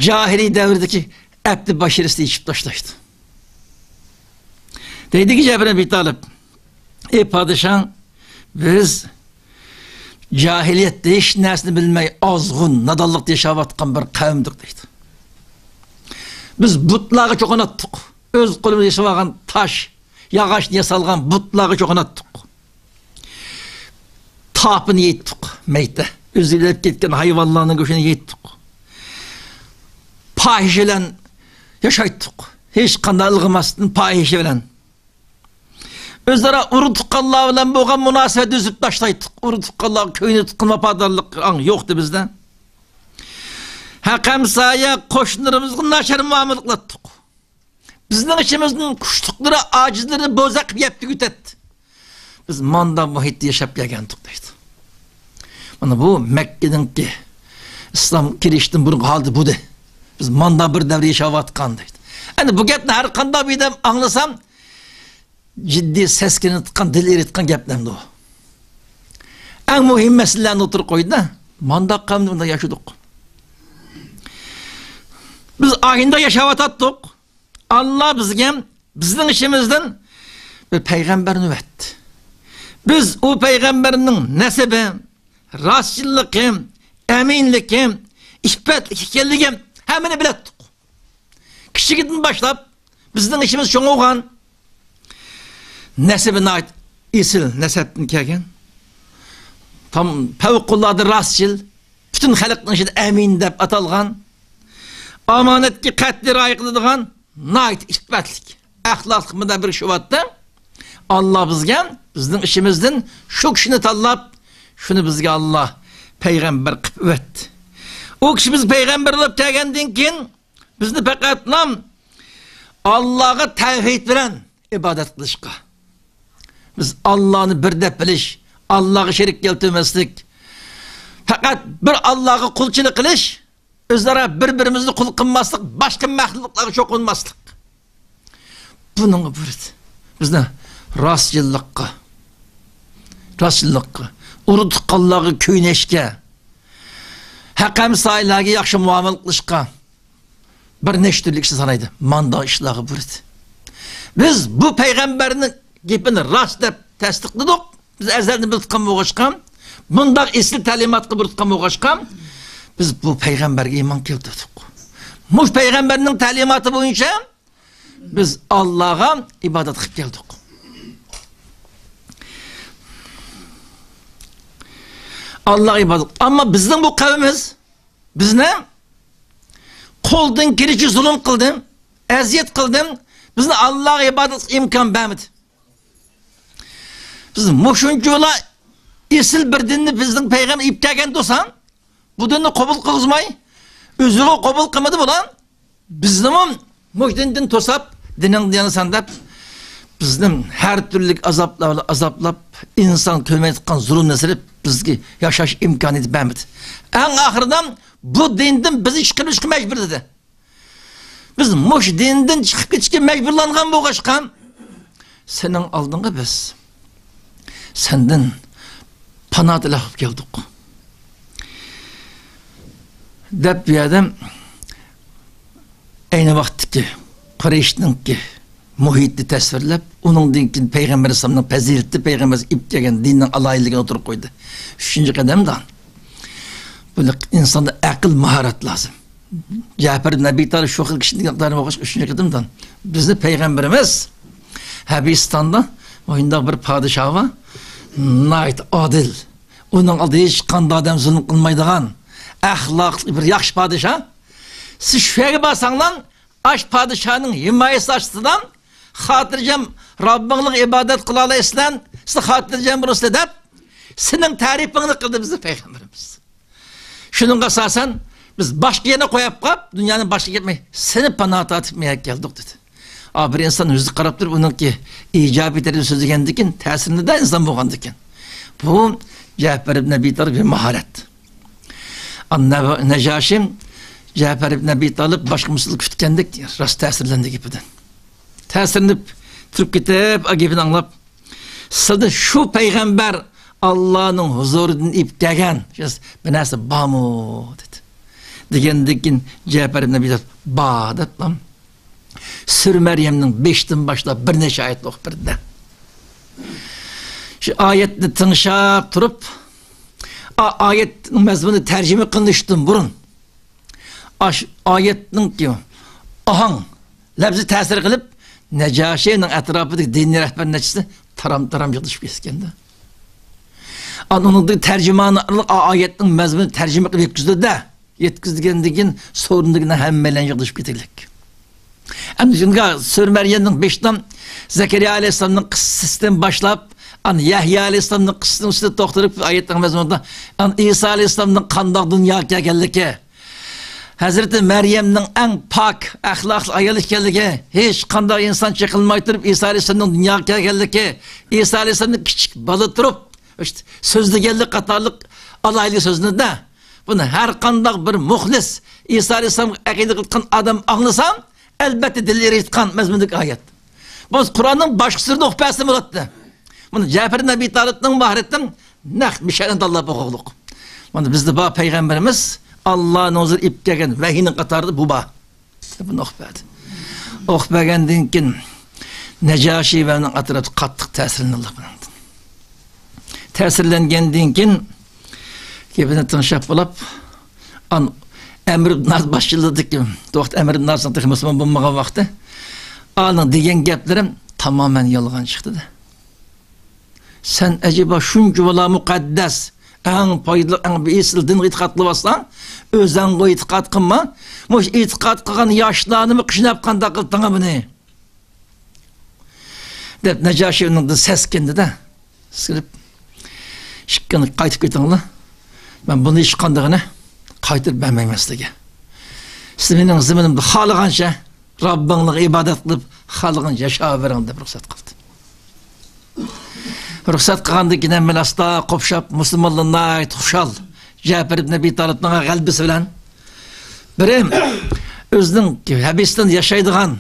جاھىلىي دەۋردىكى ئەپتى بەشىرىسىنى يېشىپ تاشلايدۇ. دەيدىكى جەپەر ئەبى تالىپ، ئەي پادىشاھ، بىز جاھىلىيەتتە ھېچ نەرسىنى بىلمەي، ئازغۇن، نادانلىقتا ياشاۋاتقان بىر قەۋمدۇق دەيدۇ. بىز بۇتلارغا چوقۇناتتۇق. ئۆز قولىمىز ياساۋالغان تاش، ياغاچتىن ياسالغان بۇتلارغا چوقۇناتتۇق. تاپىنى يەيتتۇق، مەيتە. ئۆزى ئۆلۈپ كەتكەن ھايۋانلارنىڭ گۆشىنى يەيتتۇق. پاھىشە بىلەن ياشايتتۇق. ھېچقانداق ئىلغىماستىن پاھىشە بىلەن. ئۆزئارا ئۇرۇق تۇغقانلار بىلەن بولغان مۇناسىۋەتنى ئۈزۈپ تاشلايتتۇق. ئۇرۇق تۇغقانلارغا كۆيۈنۈپ تۇغقان ۋاپادارلىق ئاڭ يوقتى بىزدە. ھەق ھەمسايە قوشنىلىرىمىزغا ناچار مۇئامىلە قىلاتتۇق. بىزنىڭ ئىچىمىزدىن كۈچلۈكلىرى، ئاجىزلىرىنى بوزەك قىلىپ يەپ تۈگىتەتتى. بىز ماندا مۇھىتتا ياشاپ كەلگەنتۇق دەيدۇ. مانا بۇ مەككىنىڭكى ئىسلام كىرىشتىن بۇرۇنقى ھالىتى بۇدى. بىز ماندا بىر دەۋر ياشاۋاتقان دەيدۇ. ئەنە بۇ گەپنى ھەر قانداق بىر ئادەم ئاڭلىسام، جىددىي سەسكىنىۋاتقان، دىل ئېرىتقان گەپلەمدۇ. ئەڭ مۇھىم مەسىلىلەرنى ئوتتۇرىغا قويدى-دە. مانداق قەۋمدە مۇنداق ياشىدۇق. بىز ئاينىدا ياشاۋاتاتتۇق. ئاللا بىزگە، بىزنىڭ ئىچىمىزدىن بىر پەيغەمبەرنى ئەۋەتتى. بىز ئۇ پەيغەمبەرنىڭ نەسىبى، راستچىللىقى، ئەمىنلىكى، ئىپپەتلىك ئىكەنلىكى ھەممىنى بىلەتتۇق. كىچىكىدىن باشلاپ بىزنىڭ ئىچىمىز چوڭ بولغان، نەسىبى ناھايىتى ئېسىل نەسەبتىن كەلگەن، تام-، پەۋقۇلئاددە راستچىل، پۈتۈن خەلقنىڭ ئىچىدە ئەمىن دەپ ئاتالغان، ئامانەتكە قەتئىي رىئايە قىلىدىغان، ناھايىتى ئىپپەتلىك، ئەخلاقلىق مۇنداق بىر كىشى بارتتى. ئاللا بىزگە، بىزنىڭ ئىچىمىزدىن شۇ كىشىنى تاللاپ، شۇنى بىزگە ئاللا پەيغەمبەر قىلىپ ئەۋەتتى. ئۇ كىشى بىز پەيغەمبەر بولۇپ كەلگەندىن كېيىن، بىزنى پەقەتلا ئاللاغا تەۋھىد بىلەن ئىبادەت قىلىشقا، بىز ئاللانى بىر دەپ بىلىش، ئاللاغا شېرىك كەلتۈرمەسلىك، پەقەت بىر ئاللاغا قۇلچىلىق قىلىش، ئۆزئارا بىر-بىرىمىزنى قۇل قىلماسلىق، باشقا مەخلۇقلارغا چوقۇنماسلىق. بۇنىڭغا بۇيرۇدى. بىزنى راستچىللىققا، راستچىللىققا، ئۇرۇق تۇغقانلارغا كۆيۈنۈشكە، ھەق ھەمسايىلەرگە ياخشى مۇئامىلە قىلىشقا، بىر نەچچە تۈرلۈك ئىشنى سانايدۇ. مانداق ئىشلارغا بۇيرۇدى. بىز بۇ پەيغەمبەرنىڭ گېپىنى راست دەپ تەستىقلىدۇق. بىز ئەزەلدىن بىلىپ قالغان بولغاچقا، مۇنداق ئېسىل تەلىماتقا بۇيرۇتقان بولغاچقا، بىز بۇ پەيغەمبەرگە ئىمان كەلتۈردۇق. مۇشۇ پەيغەمبەرنىڭ تەلىماتى بويىچە بىز ئاللاغا ئىبادەت قىلىپ كەلدۇق. ئاللاغا ئىبادەت. ئەمما بىزنىڭ بۇ قەۋمىمىز بىزنى قولدىن كېلىشىچە زۇلۇم قىلدى، ئەزىيەت قىلدى. بىزنى ئاللاغا ئىبادەت قىلىشقا ئىمكان بەرمىدى. بىز مۇشۇنچىۋالا ئېسىل بىر دىننى بىزنىڭ پەيغەمبەر ئېلىپ كەلگەن تۇرسا، بۇ دىننى قوبۇل قىلغۇزماي، ئۆزىغۇ قوبۇل قىلمىدى بۇلار. بىزنىمۇ مۇشۇ دىندىن توساپ، دىنىڭدىن يانىسان دەپ، بىزنى ھەر تۈرلۈك ئازابلار بىلەن ئازابلاپ، ئىنسان كۆرمەيدىغان زۇلۇمنى سېلىپ، بىزگە ياشاش ئىمكانىيىتى بەرمىدى. ئەڭ ئاخىرىدا بۇ دىندىن بىزنى چىقىرىۋېتىشقا مەجبۇرلىدى. بىز مۇشۇ دىندىن چىقىپ كېتىشكە مەجبۇرلانغان بولغاچقا، سېنىڭ ئالدىڭغا بىز سەندىن پانا تىلەپ كەلدۇق، دەپ، بۇ يەردە ئەينى ۋاقىتتىكى قۇرەيشنىڭكى مۇھىتنى تەسۋىرلەپ، ئۇنىڭدىن كېيىن پەيغەمبەر ئەلەيھىسسالامنىڭ پەزىلىتى، پەيغەمبەر ئېلىپ كەلگەن دىننىڭ ئالاھىدىلىكىنى ئوتتۇرىغا قويدى. ئۈچىنچى قەدەمدە، بۇ ئىنساندا ئەقىل، ماھارەت لازىم. جەپەر ئىبن ئەبى تالىپ شۇ خىل كىشىنىڭ ئىقتىدارى بولغاچقا، ئۈچىنچى قېتىمدىن بىزنى پەيغەمبىرىمىز ھەبىستاندا مۇنداق بىر پادىشاھ بار، ناھايىتى ئادىل. ئۇنىڭ ئالدىدا ھېچقانداق ئادەم زۇلۇم قىلمايدىغان، ئەخلاقلىق بىر ياخشى پادىشاھ. سىز شۇ يەرگە بارساڭلار، ئاش پادىشاھنىڭ ھىمايىسى ئاستىدا خاتىرجەم رەببىڭلارغا ئىبادەت قىلالايسىلەر، سىز خاتىرجەم بولىسىلەر دەپ، سېنىڭ تەرىپىڭنى قىلدى بىزنىڭ پەيغەمبىرىمىز. شۇنىڭغا ئاساسەن، بىز باشقا يەرنى قويۇپ قاپ، دۇنيانى باشقا كەتمەي، سېنى پانا تارتىپ مەيەگە كەلدۇق، دېدى. ئا، بىر ئىنسان يۈزىگە قاراپ تۇرۇپ، ئۇنىڭكى ئىجابىي تەرىپى سۆزلىگەندىكىن، تەسىرلىدە ئىنسان بولغاندىكىن. بۇ جەپەر ئىبن ئەبى تالىپ بىر ماھارەت. ئان نەۋ-، نەجاشى جەپەر ئىبن ئەبى تالىپ باشقا مۇسۇلمان كۈتكەندەك راست تەسىرلەندى گېپىدىن. تەسىرلىنىپ تۇرۇپ كېتىپ، ئا گېپىنى ئاڭلاپ، سىلىدە شۇ پەيغەمبەر ئاللانىڭ ھۇزۇرىدىن ئېلىپ كەلگەن بىر نەرسە بارمۇ؟ دېدى. دېگەندىن كېيىن جەپەر ئىبن ئەبى تالىپ، بار، دەپ، سۈرە مەريەمنىڭ بېشىدىن باشلاپ بىر نەچچە ئايەتنى ئوقۇپ بەردى. شۇ ئايەتنى تىڭشاپ تۇرۇپ، ئا-، ئايەتنىڭ مەزمۇنى تەرجىمە قىلىنىشتىن بۇرۇن، ئاش-، ئايەتنىڭكى ئاھاڭ، لەپزى تەسىر قىلىپ، نەجاشىنىڭ ئەتراپىدىكى دىنىي رەھبەر نەچچىسى تارام-تارام يىغىلىشىپ كەتكەندە. ئان-، ئۇنىڭدىن تەرجىمانى ئارقىلىق ئا-، ئايەتنىڭ مەزمۇنى تەرجىمە قىلىپ يەتكۈزدى-دە. يەتكۈزگەندىن كېيىن سورۇندىكىلەر ھەممەيلەن يىغىلىشىپ كېتەيلىك. ئەمدى شۇنداق سۈرە مەريەمنىڭ بېشىدىن زەكەرىيا ئەلەيھىسسالامنىڭ قىسسىسىدىن باشلاپ، ئان يەھيا ئەلەيھىسسالامنىڭ قىسسىسىنىڭ ئۈستىدە توختىلىپ، ئايەتنىڭ مەزمۇنىدا، ئان ئىسا ئەلەيھىسسالامنىڭ قانداق دۇنياغا كەلگەنلىكى، ھەزرىتى مەريەمنىڭ ئەڭ پاك ئەخلاقلىق ئايال ئىكەنلىكى، ھېچقانداق ئىنسان چېقىلماي تۇرۇپ، ئىسا ئەلەيھىسسالامنىڭ دۇنياغا كەلگەنلىكى، ئىسا ئەلەيھىسسالامنىڭ كىچىك بالا تۇرۇپ سۆزلىگەنلىكى قاتارلىق ئالاھىدىلىك سۆزلىدى. بۇنى ھەر قانداق بىر مۇخلىس، ئىسا ئەلەيھىسسالامغا ئەقىدە قىلىدىغان ئادەم ئاڭلىسا، ئەلبەتتە دىلى ئېرىشىدىغان مەزمۇندىكى ئايەت. بۇ قۇرئاننىڭ باشقا سۈرىدە ئوقۇپ بەرسە بولاتتى. بۇنى جەپەر ئىبن ئەبى تالىپنىڭ ماھارىتىنىڭ نەق مىشەلىنى تاللاپ ئوقۇغلۇق. مانا بىزدە بار پەيغەمبىرىمىز ئاللانىڭ ھۇزۇرىغا ئېلىپ كەلگەن ۋەھىينىڭ قاتارىدا بۇ بار. بۇنى ئوقۇپ بەردى. ئوقۇپ بەرگەندىن كېيىن نەجاشى ۋە ئۇنىڭ ئەتراپى قاتتىق تەسىرلىنىدۇ بۇنىڭدىن. تەسىرلەنگەندىن كېيىن گېپىنى تىڭشاپ بولۇپ، ئان-، ئەمر ئىبن ئاس باشچىلىقىدىكى، بۇ ۋاقىت ئەمر ئىبن ئاسنىڭ تېخى مۇسۇلمان بولمىغان ۋاقتى، ئانىڭ دېگەن گەپلىرى تامامەن يالغان چىقتى-دە. سەن ئەجەبا شۇنچىۋالا مۇقەددەس، ئەڭ پايدىلىق، ئەڭ بىر ئېسىل دىنغا ئېتىقاد قىلىۋاتساڭ، ئۆزەڭغۇ ئېتىقاد قىلما. مۇشۇ ئېتىقاد قىلغان ياشلارنىمۇ قىيناپ قانداق قىلدىڭ بۇنى؟ دەپ، نەجاشى ئۇنىڭدىن سەسكەندى-دە. سېسىنىپ، ئىككىڭلار قايتىپ كېتىڭلار. مەن بۇنى ھېچقاندىغىنى قايتۇرۇپ بەرمەيمەن سىلەرگە. سىلەر مېنىڭ زېمىنىمدا خالىغانچە رەببىڭلارغا ئىبادەت قىلىپ، خالىغانچە ياشاۋېرىڭ، دەپ رۇخسەت قىلدى. رۇخسەت قىلغاندىن كېيىن ھەممىلا ئاستا قوپشاپ، مۇسۇلمانلار ناھايىتى خۇشال. جەپەر ئىبن ئەبى تالىپنىڭ غەلىبىسى بىلەن بىرى ئۆزىنىڭ ھەبىستىن ياشايدىغان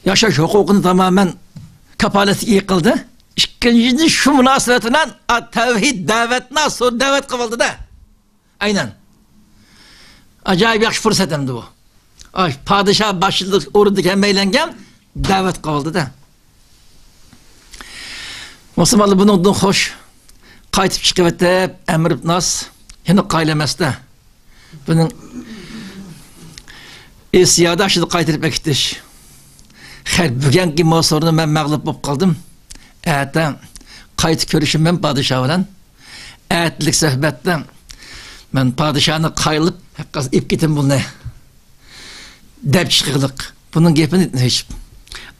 ياشاش ھوقۇقىنى تامامەن كاپالەتكە ئىگە قىلدى. ئىككىنچىدىن، شۇ مۇناسىۋەت بىلەن، ئا، تەۋھىد دەۋەتنى سور دەۋەت قىلىۋالدى-دە. ئەينەن. ئاجايىپ ياخشى پۇرسەت ئەمدى بۇ. ئاي، پادىشاھ باشچىلىق ئورنىدىكى ھەممەيلەنگە دەۋەت قىلىۋالدى-دە. مۇسۇلمانلار بۇنىڭدىن خوش. قايتىپ چىقىۋېتىپ، ئەمر ئىبن ئاس يەنە قايىل ئەمەستە. بۇنىڭ ئېسىيادا شۇنى قايتۇرۇپ ئەكېتىش. خەير، بۈگۈنكى مۇسۇرنى مەن مەغلۇپ بولۇپ قالدىم. ئەتە قايتا كۆرۈشىمەن پادىشاھ بىلەن. ئەتىلىك سۆھبەتتە مەن پادىشاھنى قايىلىپ، ھەققاسى ئېلىپ كېتىم بۇنى، دەپ چىقىغلىق. بۇنىڭ گېپىنى ھېچ.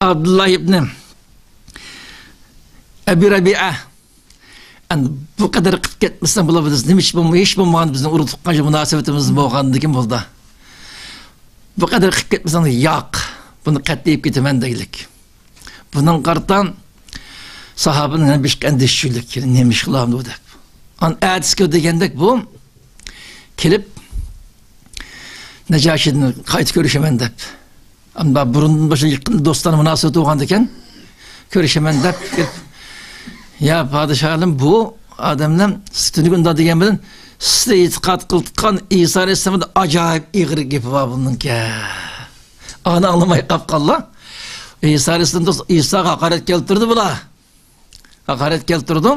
ئابدۇللا ئىبنى ئەبى رەبىئە، ئەمدى بۇ قەدەر قىلىپ كەتمىسەڭ بۇلار، بىز نېمە ئىش بولما-، ھېچ بولمىغان بىزنىڭ ئۇرۇق تۇغقان مۇناسىۋىتىمىز بولغاندىن كېيىن بولدى. بۇ قەدەر قىلىپ كەتمىسەڭ، ياق، بۇنى قەتئىي ئېلىپ كېتىمەن دېگىلىك. بۇنىڭغا قارىتا ساھابىنىڭ ھەم بېشىغا ئەندىشە چۈشكىلىك، نېمە ئىش قىلامدۇ دەپ. ئان ئەتىسى كۈنى دېگەندەك بۇ كېلىپ، نەجاشىدىن قايتا كۆرۈشىمەن دەپ. ئەمما بۇرۇندىن باشلاپ يېقىن دوستانە مۇناسىۋىتى بولغاندىكىن، كۆرۈشىمەن دەپ كېلىپ، يا پادىشاھىم، بۇ ئادەملەر سىز تۈنۈگۈن دېگەن بىلەن سىز ئېتىقاد قىلىۋاتقان ئىسا ئەلەيھىسسالامدا ئاجايىپ ئېغىر گېپى بار بۇنىڭكى. ئانى ئاڭلىماي قاپقانلار. ئىسا ئەلەيھىسسالام دوست ئىساغا ھاقارەت كەلتۈردى بۇلار. ھاقارەت كەلتۈردى.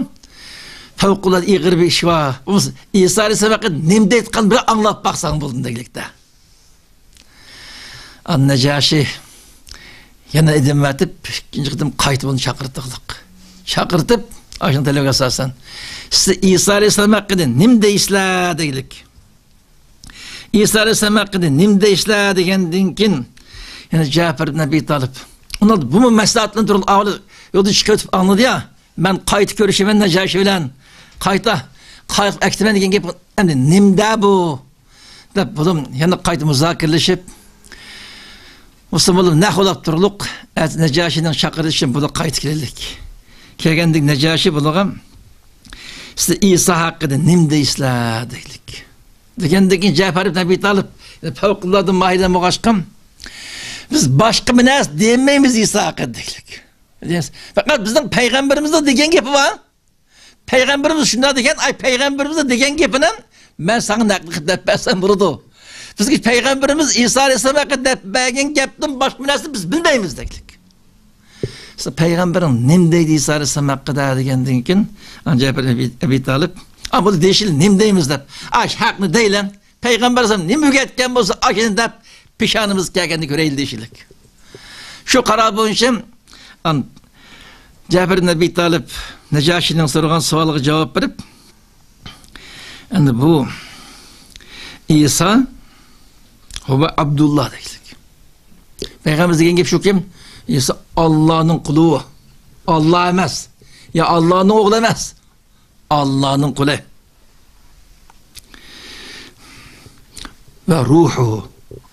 پەۋقۇلئاددە ئېغىر بىر ئىش بار. بولمىسا ئىسا ئەلەيھىسسالام ھەققىدە نېمە دەيدىغان بىر ئاڭلاپ باقساڭ بولدى دېگىلىكتە. ئان نەجاشى يەنە ئىدىم ئېتىپ، ئىككىنچى قېتىم قايتا بۇنى چاقىرتتۇق. چاقىرتىپ، ئاشۇنى تەلەپكە ئاساسەن، سىز ئىسا ئەلەيھىسسالام ھەققىدە نېمە دەيسىلەر دېگىلىك. ئىسا ئەلەيھىسسالام ھەققىدە نېمە دەيسىلەر دېگەندىن كېيىن، يەنە جەپەر ئىبن ئەبى تالىپ. ئۇنىڭ بۇمۇ مەسلىھەتلىنىپ تۇرۇپ، ئاۋۋال يولدا چىقىۋېتىپ ئاڭلىدى يا، مەن قايتا كۆرۈشىمەن نەجاشى بىلەن. قايتا، قايتا ئەكېتىمەن دېگەن گەپ ئەمدى نېمىدە بۇ؟ دەپ بۇلار يەنە قايتا مۇزاكىرىلىشىپ، مۇسۇلمانلار نەق ئويلاپ تۇرۇلۇق، ئەتە نەجاشىنىڭ چاقىرىشى بۇلار قايتا كېلىلىك. كەلگەندىكىن نەجاشى بۇلارغا، سىز ئىسا ھەققىدە نېمە دەيسىلەر دېگىلىك. دېگەندىكىن جەپەر ئىبن ئەبى تالىپ، پەۋقۇلئاددە ماھىرەن بولغاچقا، بىز باشقا بىر نەرسە دېمەيمىز ئىسا ھەققىدە دېگىلىك. پەقەت بىزنىڭ پەيغەمبىرىمىزنىڭ دېگەن گېپى بار. پەيغەمبىرىمىز شۇنداق دېگەن، ئاي، پەيغەمبىرىمىزنىڭ دېگەن گېپىنى مەن ساڭا نەقىل قىلىپ دەپ بەرسەم بولىدۇ. بىزگە پەيغەمبىرىمىز ئىسا ئەلەيھىسسالام ھەققىدە دەپ بەرگەن گەپتىن باشقا بىر نەرسىنى بىز بىلمەيمىز دەيلىك. سىز پەيغەمبىرىڭ نېمە دەيدۇ ئىسا ئەلەيھىسسالام ھەققىدە دېگەندىن كېيىن، جەپەر ئەبى، ئەبى تالىپ، ئا، بۇ دېيىشىلى نېمە دەيمىز دەپ، ئاش ھەقنى دەيلەن. پەيغەمبەر ئەلەيھىسسالام نېمە ئۆگەتكەن بولسا، ئاشۇنى دەپ پېشانىمىزغا كەلگەندە كۆرەيلى دېيىشلىك. شۇ قارار بويىچە ئان-، جەپەر ئىبن ئەبى تالىپ نەجاشىنىڭ سورىغان سوئالىغا جاۋاب بېرىپ، ئەمدى بۇ ئىسا ھۇۋە ئابدۇللا دەيدۇ. پەيغەمبەر دېگەن گەپ شۇكى، ئىسا ئاللانىڭ قۇلى ئۇ. ئاللا ئەمەس. يا ئاللانىڭ ئوغلى ئەمەس. ئاللانىڭ قۇلى. ۋە روھۇ،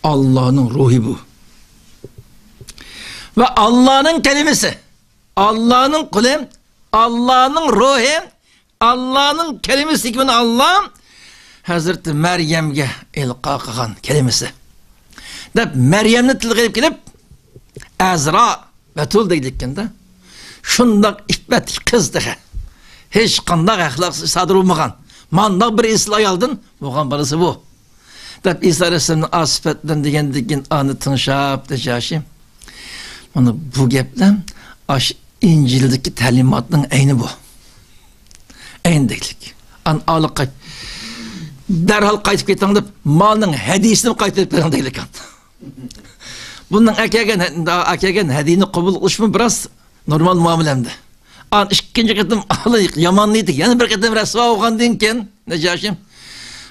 ئاللانىڭ روھى بۇ. ۋە ئاللانىڭ كەلىمىسى. ئاللانىڭ قۇلى، ئاللانىڭ روھى، ئاللانىڭ كەلىمىسى، ئاللا ھەزرىتى مەريەمگە ئىلقا قىلغان كەلىمىسى. دەپ مەريەمنى تىلغا ئېلىپ كېلىپ، ئەزرا بەتۇل دەيدىكەندە. شۇنداق ئىپپەتلىك قىز تېخى. ھېچقانداق ئەخلاق سادىر بولمىغان. مانداق بىر ئېسىل ئايالدىن بولغان بالىسى بۇ. دەپ ئىسا ئەلەيھىسسالامنى ئاسىپەتلەن دېگەندىن كېيىن ئانى تىڭشاپ نەجاشى. مانا بۇ گەپلەر ئاش ئىنجىلدىكى تەلىماتنىڭ ئەينى بۇ. ئەينى دەيلىك. ئان ئالىقاي. دەرھال قايتىپ كېتىڭ دەپ مالنىڭ ھەدىيىسىنى قايتۇرۇپ بېرىڭ دەيلىك. بۇنىڭ ئەكەلگەن، ئەكەلگەن ھەدىيىنى قوبۇل قىلىشمۇ بىراز نورمال مۇئامىلە ئەمدى. ئان ئىككىنچى قېتىم ئالا يامان نىيىتى يەنە بىر قېتىم رەسۋا بولغاندىن كېيىن، نەجاشىم،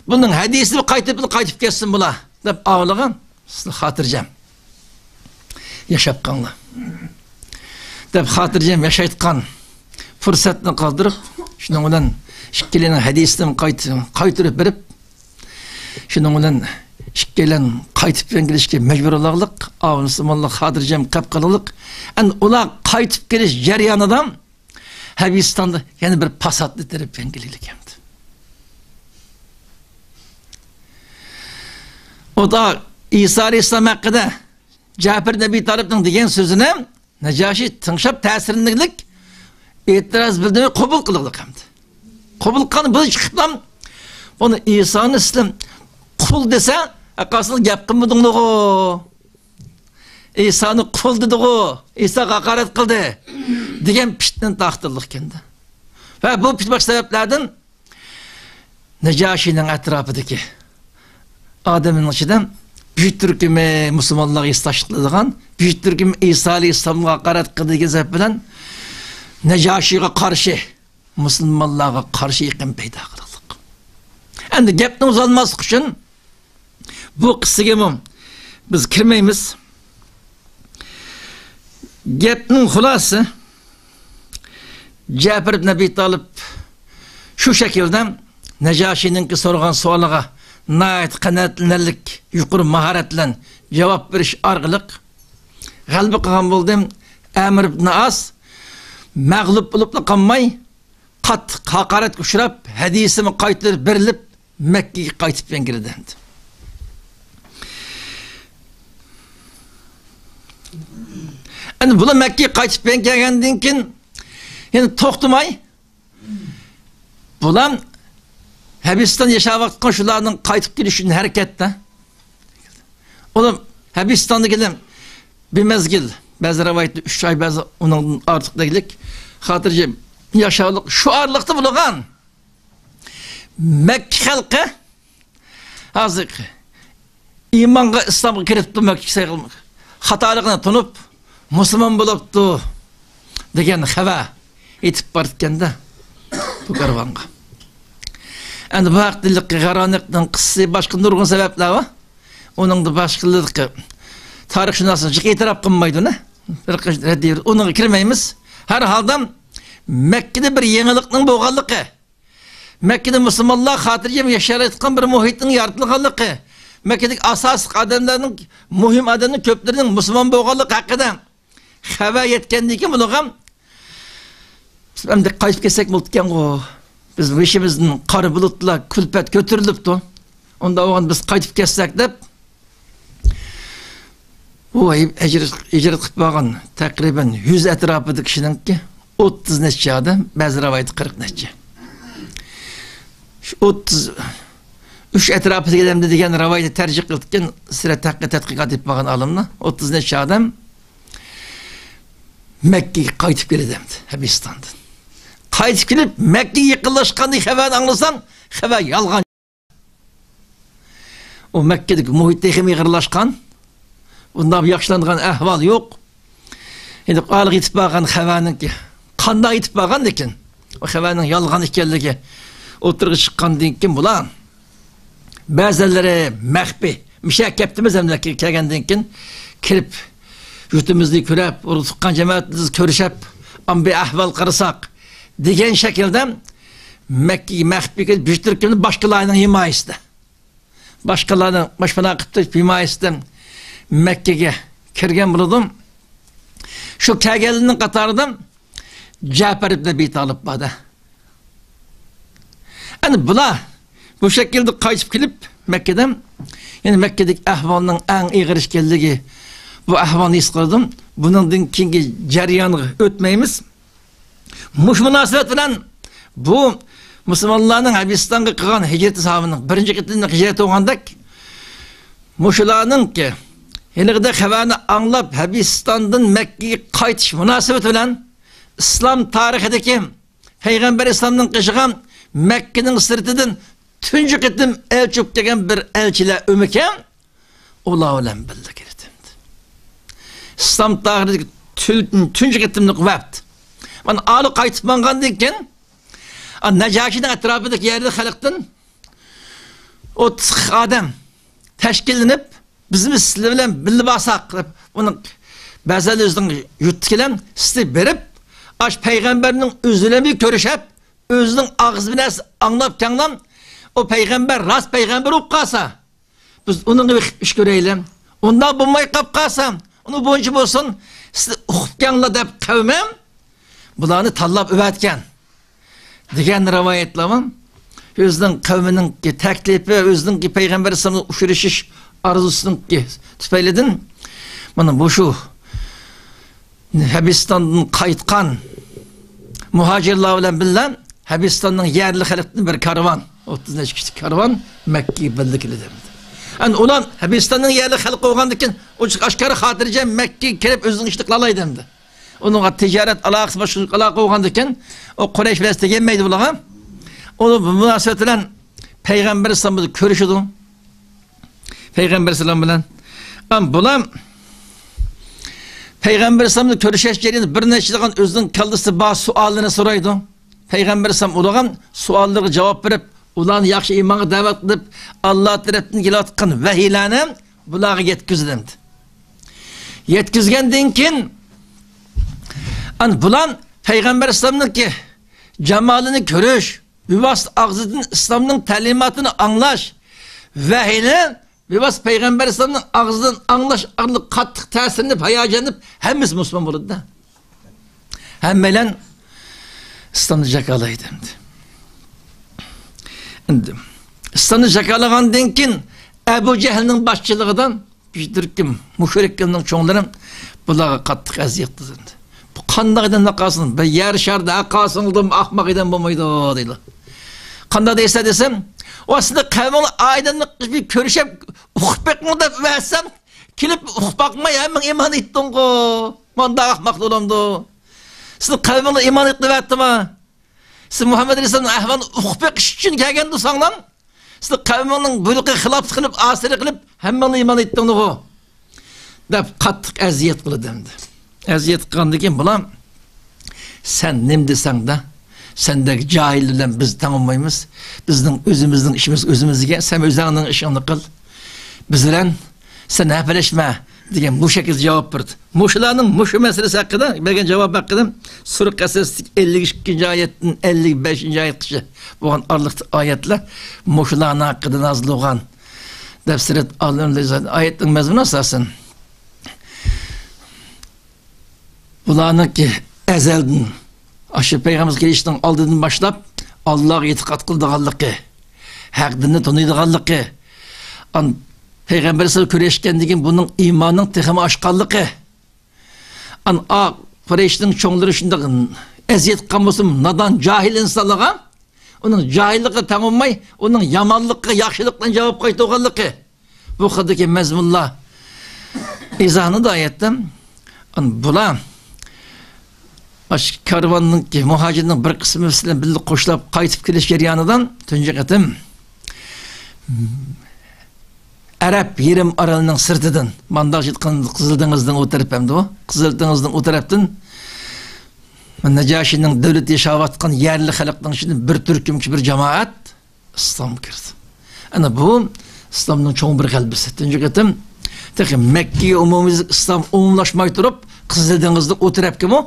بۇنىڭ ھەدىيىسىنى قايتۇرۇپ، قايتىپ كەتسۇن بۇلار، دەپ ئاغلىغان. سىلەر خاتىرجەم ياشاپ قاڭلار، دەپ خاتىرجەم ياشايتقان پۇرسەتنى قالدۇرۇپ، شۇنىڭ بىلەن ئىككىلىنىڭ ھەدىيىسىنى قايت-، قايتۇرۇپ بېرىپ، شۇنىڭ بىلەن ئىككىيلەن قايتىپ كېلىشكە مەجبۇر بولغانلىق، ئاۋۇ مۇسۇلمانلار خاتىرجەم قېلىپ قالغانلىق. ئەمدى ئۇلار قايتىپ كېلىش جەريانىدا ھەبىستاندا يەنە بىر پاساتنى تېرىپ يەڭگىلىگەن. ئۇ دا ئىسا ئەلەيھىسسالام ھەققىدە جەپەر ئىبن ئەبى تالىپنىڭ دېگەن سۆزىنى نەجاشى تىڭشاپ تەسىرلىنىگلىك، ئېتىراز بىلدۈرمەي قوبۇل قىلغلىق ئەمدى. قوبۇل قىلغان بۇ چىقىپلا، بۇنى ئىسانى سىلەر قۇل دېسە، ئەقاسىل گەپ قىلمىدىڭلىغۇ. ئىسانى قۇل دېدىغۇ، ئىساغا ھاقارەت قىلدى دېگەن پىتنىنى تارقىتىدىغانلىقكەندە. ئە، بۇ باشقا سەۋەبلەردىن نەجاشىنىڭ ئەتراپىدىكى ئادەمنىڭ ئىچىدە بىر تۈركۈمى مۇسۇلمانلارغا ھېسداشلىق قىلىدىغان، بىر تۈركۈمى ئىسا ئەلەيھىسسالامغا ھاقارەت قىلىدىغان سەۋەب بىلەن نەجاشىغا قارشى، مۇسۇلمانلارغا قارشى ئېقىم پەيدا قىلغانلىق. ئەمدى گەپنى ئۇزارتماسلىق ئۈچۈن بۇ قىسسىگىمۇ بىز كىرمەيمىز. گەپنىڭ خۇلاسىسى، جەپەر ئىبن ئەبى تالىپ شۇ شەكىلدە نەجاشىنىڭكى سورىغان سوئالىغا ناھايىتى قانائەتلىنەرلىك يۇقىرى ماھارەت بىلەن جاۋاب بېرىش ئارقىلىق غەلىبە قىلغان بولدى. ئەمر ئىبن ئاس مەغلۇپ بولۇپلا قالماي، قاتتىق ھاقارەتكە ئۇچراپ، ھەدىسىمۇ قايتۇرۇپ بېرىلىپ، مەككىگە قايتىپ كەلگىلى دەمدى. ئەمدى بۇلار مەككىگە قايتىپ كەلگەندىن كېيىن، يەنە توختىماي، بۇلار ھەبىستاندا ياشاۋاتقان شۇلارنىڭ قايتىپ كېلىشى ئۈچۈن ھەرىكەتتە. ئۇلار ھەبىستاندىكىلەر بىر مەزگىل، بەزى رىۋايەتتە ئۈچ ئاي، بەزى ئۇنىڭدىن ئارتۇق دېگۈلۈك خاتىرجەم ياشاۋاتلىق، شۇ ئارىلىقتا بولغان مەككە خەلقى ھازىر ئىمانغا، ئىسلامغا كىرىپتۇ، مەككە خاتالىقىنى تونۇپ، مۇسۇلمان بولۇپتۇ دېگەن خەۋەر يېتىپ بارىدىكەندە بۇ كارۋانغا. ئەمدى بۇ ھەقتە غارانىقنىڭ قىسسىسى، باشقا نۇرغۇن سەۋەبلەر بار. ئۇنىڭدا باشقىلىرى تارىخشۇناسلار جىق ئېتىراپ قىلمايدۇ، نە؟ بىر قىش رەددىيە، ئۇنىڭغا كىرمەيمىز. ھەر ھالدا مەككىدە بىر يېڭىلىقنىڭ بولغانلىقى، مەككىدە مۇسۇلمانلار خاتىرجەم ياشايالىدىغان بىر مۇھىتنىڭ يارىتىلغانلىقى، مەككىدىكى ئاساسلىق ئادەملەرنىڭ، مۇھىم ئادەمنىڭ كۆپلىرىنىڭ مۇسۇلمان بولغانلىقى ھەققىدە خەۋەر يەتكەندىن كېيىن بۇلارغا، بىز ئەمدى قايتىپ كەتسەك بولىدىكەنغۇ، بىز بېشىمىزدىن قارا بۇلۇتلار، كۈلپەت كۆتۈرۈلۈپتۇ، ئۇنداق بولغاندا بىز قايتىپ كەتسەك دەپ، ئۇ ھىجرەت، ھىجرەت قىلىپ بارغان تەقرىبەن يۈز ئەتراپىدا كىشىنىڭكى، ئوتتۇز نەچچە ئادەم، بەزى رىۋايەتتە قىرىق نەچچە. شۇ ئوتتۇز ئۈچ ئەتراپىدىكى ئادەمدە دېگەن رىۋايەتنى تەرجىھ قىلىدىكەن، سىرە تەتقىق-، تەتقىقات ئېلىپ بارغان ئالىملار، ئوتتۇز نەچچە ئادەم مەككىگە قايتىپ كېلىدۇ ئەمدى، ھەبىستاندىن. قايتىپ كېلىپ، مەككىگە يېقىنلاشقاندىن خەۋەرنى ئاڭلىسام، خەۋەر يالغان. ئۇ مەككىدىكى مۇھىت تېخىمۇ ئېغىرلاشقان. ئۇنداق ياخشىلانغان ئەھۋال يوق. ئەمدى ھالىغا يېتىپ بارغان خەۋەرنىڭكى، قانداق يېتىپ بارغان لېكىن، ئۇ خەۋەرنىڭ يالغان ئىكەنلىكى ئوتتۇرىغا چىققاندىن كېيىن بۇلار، بەزىلىرى مەخپىي، مىشە كەپتىمىز ئەمدى كەلگەندىن كېيىن، كىرىپ يۇرتىمىزنى كۆرۈپ، ئۇرۇق تۇغقان جامائىتىمىزنى كۆرۈشۈپ، ئامما بىر ئەھۋال قارىساق دېگەن شەكىلدە مەككىگە مەخپىي كىرىپ، بىر تۈركۈمنى باشقىلارنىڭ ھىمايىسىدە، باشقىلارنىڭ باشپانا قىلىپ تۇرۇش ھىمايىسىدە مەككىگە كىرگەن بولىدۇ. شۇ كەلگەنلەرنىڭ قاتارىدا جەپەر ئىبن ئەبى تالىپ بار-دە. ئەنە بۇلار بۇ شەكىلدە قايتىپ كېلىپ مەككىدە، يەنى مەككىدىكى ئەھۋالنىڭ ئەڭ ئېغىر ئىكەنلىكى، بۇ ئەھۋالنى ھېس قىلدىم. بۇنىڭدىن كېيىنكى جەريانغا ئۆتمەيمىز. مۇشۇ مۇناسىۋەت بىلەن بۇ مۇسۇلمانلارنىڭ ھەبىستانغا قىلغان ھىجرىتى، ساھابىنىڭ بىرىنچى قېتىملىق ھىجرەت بولغاندەك، مۇشۇلارنىڭكى ھېلىقىدەك خەۋەرنى ئاڭلاپ، ھەبىستاندىن مەككىگە قايتىش مۇناسىۋىتى بىلەن ئىسلام تارىخىدىكى پەيغەمبەر ئەلەيھىسسالامنىڭ قېشىغا مەككىنىڭ سىرتىدىن تۇنجى قېتىم ئەلچى بولۇپ كەلگەن بىر ئەلچىلەر ئۆمىكەن، ئۇلار بىلەن بىللە كېلىدۇ. ئىسلام تارىخىدىكى تۈ-، تۇنجى قېتىملىق ۋەپد. مانا ئالىي قايتىپ ماڭغاندىن كېيىن، ئا، نەجاشىنىڭ ئەتراپىدىكى يەرلىك خەلقتىن ئوتتۇز ئادەم تەشكىللىنىپ، بىزمۇ سىلەر بىلەن بىللە بارساق دەپ، ئۇنىڭ بەزىلەر ئۆزىنىڭ يۇرتىدىكىلەر سىلەر بېرىپ، ئاش پەيغەمبەرنىڭ ئۆزى بىلەن بىر كۆرۈشۈپ، ئۆزىنىڭ ئاغزى بىلەن ئاڭلاپ كەڭلەم، ئۇ پەيغەمبەر راست پەيغەمبەر بولۇپ قالسا، بىز ئۇنىڭغا بېقىپ ئىش كۆرەيلى. ئۇنداق بولماي قاپ قالسا، ئۇنىڭ بويىچە بولسۇن، سىلەر ئۇقۇپ كەڭلار دەپ قەۋمىم بۇلارنى تاللاپ ئەۋەتكەن. دېگەن رىۋايەتلەر بار. ئۆزىنىڭ قەۋمىنىڭكى تەكلىپى، ئۆزىنىڭكى پەيغەمبەر ئەلەيھىسسالام بىلەن ئۇچرىشىش ئارزۇسىنىڭكى تۈپەيلىدىن، مانا مۇشۇ ھەبىستاندىن قايتقان مۇھاجىرلار بىلەن بىللە ھەبىستاننىڭ يەرلىك خەلقىدىن بىر كارۋان، ئوتتۇز نەچچە كىشىلىك كارۋان مەككىگە بىللە كېلىدۇ. ئەمدى ئۇلار ھەبىستاننىڭ يەرلىك خەلقى بولغاندىكىن، ئوچۇق ئاشكارا خاتىرجەم مەككىگە كىرىپ ئۆزىنىڭ ئىشىنى قىلالايدۇ ئەمدى. ئۇنىڭغا تىجارەت ئالاقىسى، باشقا ئالاقە بولغاندىكىن، ئۇ قۇرەيش بىلەن تېگەلمەيدۇ بۇلارغا. ئۇ بۇ مۇناسىۋەت بىلەن پەيغەمبەر ئەلەيھىسسالام بىلەن كۆرۈشىدۇ. پەيغەمبەر ئەلەيھىسسالام بىلەن. ئەم، بۇلار پەيغەمبەر ئەلەيھىسسالام بىلەن كۆرۈشۈش جەريانىدا بىر نەچچىدىغان ئۆزىنىڭ كاللىسىدا بار سوئاللىرىنى سورايدۇ. پەيغەمبەر ئەلەيھىسسالام ئۇلىغان سوئاللىرىغا جاۋاب بېرىپ، ئۇلارنى ياخشى ئىمانغا دەۋەت قىلىپ، ئاللا تەرەپتىن كېلىۋاتقان ۋەھىيلەرنى بۇلارغا يەتكۈزدى. يەتكۈزگەندىن كېيىن، ئەن بۇلار پەيغەمبەر ئەلەيھىسسالامنىڭكى جامالىنى كۆرۈش، بىۋاسىتە ئاغزىدىن ئىسلامنىڭ تەلىماتىنى ئاڭلاش، ۋەھىينى بىۋاسىتە پەيغەمبەر ئەلەيھىسسالامنىڭ ئاغزىدىن ئاڭلاش ئارقىلىق قاتتىق تەسىرلىنىپ، ھاياجانلىنىپ، ھەممىسى مۇسۇلمان بولىدۇ-دە. ھەممەيلەن ئىسلامنى جاكارلايدۇ ئەمدى. ئەمدى ئىسلامنى جاكارلىغاندىن كېيىن ئەبۇ جەھلنىڭ باشچىلىقىدا بىر تۈركۈم مۇشرىكلارنىڭ چوڭلىرى بۇلارغا قاتتىق ئەزىيەت قىلدى. بۇ قانداق ئادەم قالسۇن؟ بىر يەر شاردا قالسۇن، ئاخماق ئادەم بولمايدۇ دەيدۇ. قانداق دەيسىلەر دېسەم، ئۇ سىزنىڭ قەۋمىڭلار ئادەمنى كۆرۈشۈپ ئۇقۇپ بېقىڭ دەپ بەرسەم، كېلىپ ئۇقۇپ باقماي ھەممىڭ ئىمان ئېيتتىڭغۇ. مانداق ئەخمەقلىك بولامدۇ؟ سىزنىڭ قەۋمىڭلار ئىمان ئېيتىۋەتتىمۇ؟ سىز مۇھەممەد ئەلەيھىسسالامنىڭ ئەھۋالىنى ئۇقۇپ بېقىش ئۈچۈن كەلگەن تۇرساڭلار، سىزنىڭ قەۋمىڭنىڭ بۇيرۇقىغا خىلاپلىق قىلىپ، ئاسىيلىق قىلىپ، ھەممىڭلار ئىمان ئېيتتىڭلىغۇ؟ دەپ قاتتىق ئەزىيەت قىلدى ئەمدى. ئەزىيەت قىلغاندىن كېيىن بۇلار، سەن نېمە دېسەڭ دە، سەندەك جاھىل بىلەن بىز تەڭ بولمايمىز. بىزنىڭ ئۆزىمىزنىڭ ئىشىمىز ئۆزىمىزگە، سەن ئۆزۈڭنىڭ ئىشىڭنى قىل. بىز بىلەن سەن ھەپىلەشمە دېگەن بۇ شەكىلدە جاۋاب بەردى. مۇشۇلارنىڭ مۇشۇ مەسىلىسى ھەققىدە بەرگەن جاۋاب ھەققىدە سۈرە قەسەستىكى ئەللىك ئىككىنچى ئايەتتىن ئەللىك بەشىنچى ئايەتكىچە بولغان ئارىلىقتا ئايەتلەر مۇشۇلارنىڭ ھەققىدە نازىل بولغان دەپ سۈرەت ئالىملىرى ئايەتنىڭ مەزمۇنى ئاساسەن بۇلارنىڭكى ئەزەلدىن، ئاشۇ پەيغەمبەر كېلىشنىڭ ئالدىدىن باشلاپ، ئاللاغا ئېتىقاد قىلىدىغانلىقى، ھەق دىننى تونۇيدىغانلىقى، ئان-، پەيغەمبەر بىلەن كۆرۈشكەندىن كېيىن بۇنىڭ ئىمانىنىڭ تېخىمۇ ئاشقانلىقى، ئان-، ئا، قۇرەيشنىڭ چوڭلىرى شۇنداق ئەزىيەت قىلغان بولسىمۇ، نادان، جاھىل ئىنسانلارغا ئۇنىڭ جاھىللىقىغا تەڭ بولماي، ئۇنىڭ يامانلىقىغا ياخشىلىق بىلەن جاۋاب قايتۇرغانلىقى، بۇ خىلدىكى مەزمۇنلار ئىزاھنى دايەتتىم. بۇلار ئاشۇ كارۋاننىڭكى، مۇھاجىرنىڭ بىر قىسمى بىلەن بىللە قوشلاپ قايتىپ كېلىش جەريانىدا تۇنجى قېتىم ئەرەب يېرىم ئارىلىنىڭ سىرتىدىن، مانداق ئېيتقان قىزىل دېڭىزنىڭ ئۇ تەرىپى ئەمدى ئۇ. قىزىل دېڭىزنىڭ ئۇ تەرەپتىن نەجاشىنىڭ دۆلىتى ياشاۋاتقان يەرلىك خەلقنىڭ ئىچىدىن بىر تۈركۈمچە بىر جامائەت ئىسلامغا كىردى. ئەنە بۇ ئىسلامنىڭ چوڭ بىر غەلىبىسى. تۇنجى قېتىم تېخى مەككىگە ئومۇميۈزلۈك ئىسلام ئومۇملاشماي تۇرۇپ، قىزىل دېڭىزنىڭ ئۇ تەرەپكىمۇ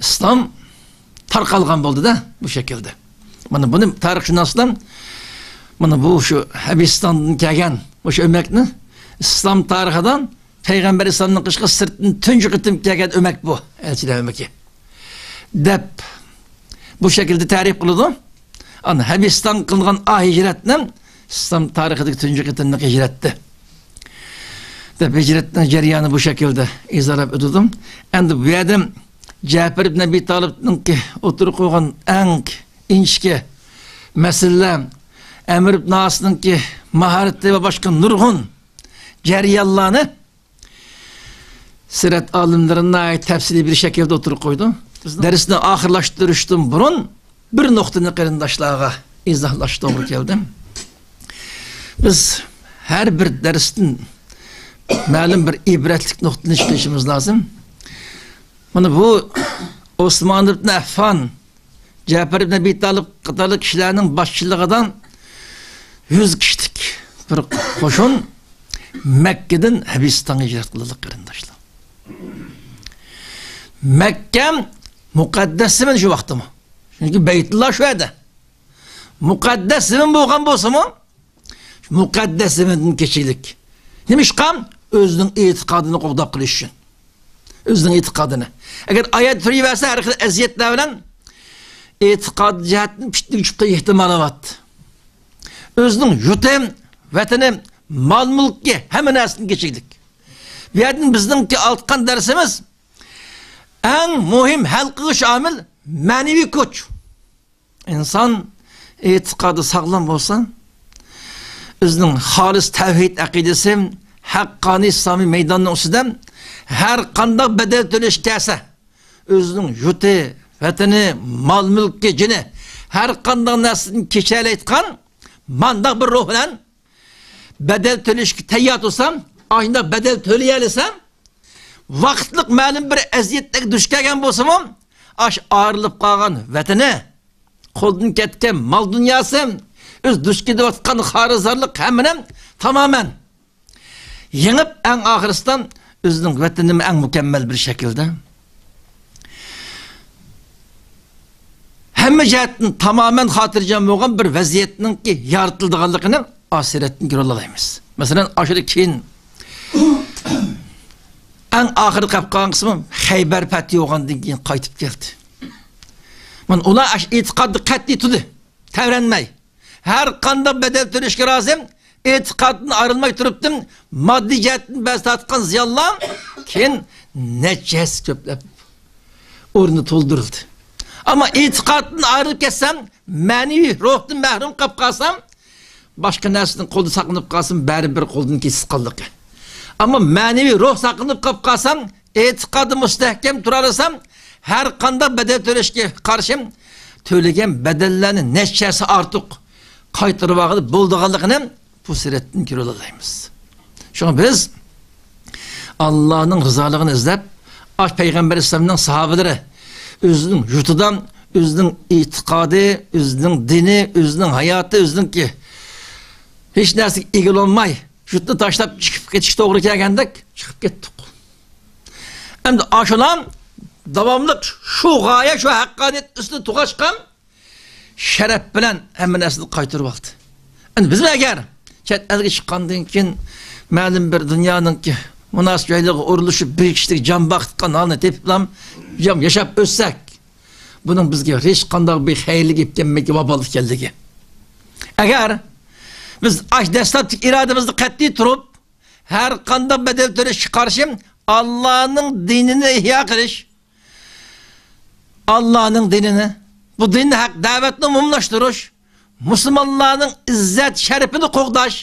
ئىسلام تارقالغان بولدى-دە، بۇ شەكىلدە. مانا بۇنى تارىخشۇناسلار، مانا بۇ شۇ ھەبىستاندىن كەلگەن مۇشۇ ئۆمەكنى ئىسلام تارىخىدا پەيغەمبەر ئەلەيھىسسالامنىڭ قېشىغا سىرتتىن تۇنجى قېتىم كەلگەن ئۆمەك بۇ، ئەلچىلەر ئۆمىكى، دەپ بۇ شەكىلدە تەرىپ قىلىدۇ. ئانا ھەبىستان قىلىنغان ئا ھىجرەتنى ئىسلام تارىخىدىكى تۇنجى قېتىملىق ھىجرەتتى، دەپ ھىجرەتنىڭ جەريانى بۇ شەكىلدە ئىزاھلاپ ئۆتىدۇ. ئەمدى بۇ يەردە جەپەر ئىبن ئەبى تالىپنىڭكى ئوتتۇرىغا قويغان ئەڭ ئىنچىكە مەسىلىلەر، ئەمر ئىبن ئاسنىڭكى ماھارىتى ۋە باشقا نۇرغۇن جەريانلارنى سىرەت ئالىملىرى ناھايىتى تەپسىلىي بىر شەكىلدە ئوتتۇرىغا قويدى. دەرسنى ئاخىرلاشتۇرۇشتىن بۇرۇن بىر نۇقتىنى قېرىنداشلارغا ئىزاھلاش توغرا كەلدى. بىز ھەر بىر دەرستىن مەلۇم بىر ئىبرەتلىك نۇقتىنى چىقىرىشىمىز لازىم. مانا بۇ ئوسمان ئىبن ئەففان، جەپەر ئىبن ئەبى تالىپ قاتارلىق كىشىلەرنىڭ باشچىلىقىدا يۈز كىشىلىك بىر قوشۇن مەككىدىن ھەبىستانغا ھىجرەت قىلدى، قېرىنداشلار. مەككە مۇقەددەس زېمىن شۇ ۋاقىتتىمۇ. چۈنكى بەيتۇللا شۇ يەردە. مۇقەددەس زېمىن بولغان بولسىمۇ، مۇقەددەس زېمىندىن كېچىكلىك. نېمىشقا؟ ئۆزىنىڭ ئېتىقادىنى قوغداپ قېلىش ئۈچۈن. ئۆزىنىڭ ئېتىقادىنى. ئەگەر ئايەت تۇرۇۋەرسە، ھەر خىل ئەزىيەتلەر بىلەن ئېتىقاد جەھەتتىن پىتنىگە چۈشۈپ قېلىش ئېھتىمالى بار. ئۆزىنىڭ يۇرتى، ۋەتىنى، مال-مۈلكى، ھەممە نەرسىدىن كېچىكلىك. بۇ يەردىن بىزنىڭكى ئالغان دەرسىمىز، ئەڭ مۇھىم ھەل قىلغۇچ ئامىل مەنىۋى كۈچ. ئىنسان ئېتىقادى ساغلام بولسا، ئۆزىنىڭ خالىس تەۋھىد ئەقىدىسى، ھەققانىي ئىسلامىي مەيداننىڭ ئۈستىدە ھەر قانداق بەدەل تۆلەش كەلسە، ئۆزىنىڭ يۇرتى، ۋەتىنى، مال-مۈلكى، جېنى، ھەر قانداق نەرسىدىن كېچەلەيدىغان مانداق بىر روھ بىلەن بەدەل تۆلەشكە تەييار تۇرسا، ئاشۇنداق بەدەل تۆلىيەلىسە، ۋاقىتلىق مەلۇم بىر ئەزىيەتلەرگە دۇچ كەلگەن بولسىمۇ، ئاش ئايرىلىپ قالغان ۋەتىنى، قولدىن كەتكەن مال-دۇنياسى، ئۆز دۇچ كېلىۋاتقان خارىزارلىق ھەممىنى تامامەن يېڭىپ، ئەڭ ئاخىرسىدا ئۆزىنىڭ ۋەتىنىمۇ ئەڭ مۇكەممەل بىر شەكىلدە، ھەممە جەھەتتىن تامامەن خاتىرجەم بولغان بىر ۋەزىيەتنىڭكى يارىتىلىدىغانلىقىنى ئاشۇ سىرەتتىن كۆرۈۋالالايمىز. مەسىلەن، ئاشۇ كېيىن ئەڭ ئاخىرى قېلىپ قالغان قىسمى خەيبەر پەتھى بولغاندىن كېيىن قايتىپ كەلدى. مانا ئۇلار ئاشۇ ئېتىقادىدا قەتئىي تۇردى، تەۋرەنمەي. ھەر قانداق بەدەل تۆلەشكە رازى، ئېتىقادتىن ئايرىلماي تۇرۇپتىم. ماددىي جەھەتتىن بەز تارتقان زىيانلار كېيىن نەچچە ھەسسە كۆپلەپ ئورنى تولدۇرۇلدى. ئەمما ئېتىقادتىن ئايرىلىپ كەتسەم، مەنىۋى روھتىن مەھرۇم قېلىپ قالسام، باشقا نەرسىدىن قولدا ساقلىنىپ قالسام، بەرىبىر قولدىن كېسىپ قالدىكەن. ئەمما مەنىۋى روھ ساقلىنىپ قېلىپ قالسام، ئېتىقادى مۇستەھكەم تۇرالىسام، ھەر قانداق بەدەل تۆلەشكە قارشى تۆلىگەن بەدەللەرنى نەچچە ھەسسە ئارتۇق قايتۇرۇۋالغىلى بولىدىغانلىقىنى بۇ سىرەتتىن كۆرۈۋالالايمىز. شۇڭا بىز ئاللانىڭ رىزالىقىنى ئىزدەپ، ئاش پەيغەمبەر ئەلەيھىسسالامنىڭ ساھابىلىرى ئۆزىنىڭ يۇرتىدا، ئۆزىنىڭ ئېتىقادى، ئۆزىنىڭ دىنى، ئۆزىنىڭ ھاياتى، ئۆزىنىڭكى ھېچ نەرسىگە ئىگە بولماي، يۇرتنى تاشلاپ چىقىپ كېتىش توغرا كەلگەندەك چىقىپ كەتتۇق. ئەمدى ئاشۇلار داۋاملىق شۇ غايە، شۇ ھەققانىيەت ئۈستىدە تۇغاشقان شەرەپ بىلەن ھەممە نەرسىنى قايتۇرۇۋالدى. ئەمدى بىزمۇ ئەگەر چەت ئەلگە چىققاندىن كېيىن مەلۇم بىر دۇنيانىڭكى مۇناسىپ جايلىرىغا ئورۇنلىشىپ، بىر كىشىلىك جان باقىدىغان ھالنى تېپىپلام، ياشاپ ئۆتسەك، بۇنىڭ بىزگە ھېچقانداق بىر خەيرلىك ئېلىپ كەلمەيدىغان ۋابال ئىكەنلىكى. ئەگەر بىز ئاش دەسلەپتىكى ئىرادىمىزدە قەتئىي تۇرۇپ، ھەر قانداق بەدەل تۆلەشكە قارشى ئاللانىڭ دىنىنى ئىھيا قىلىش، ئاللانىڭ دىنىنى، بۇ دىننى، ھەق دەۋەتنى ئومۇملاشتۇرۇش، مۇسۇلمانلارنىڭ ئىززەت شەرىپىنى قوغداش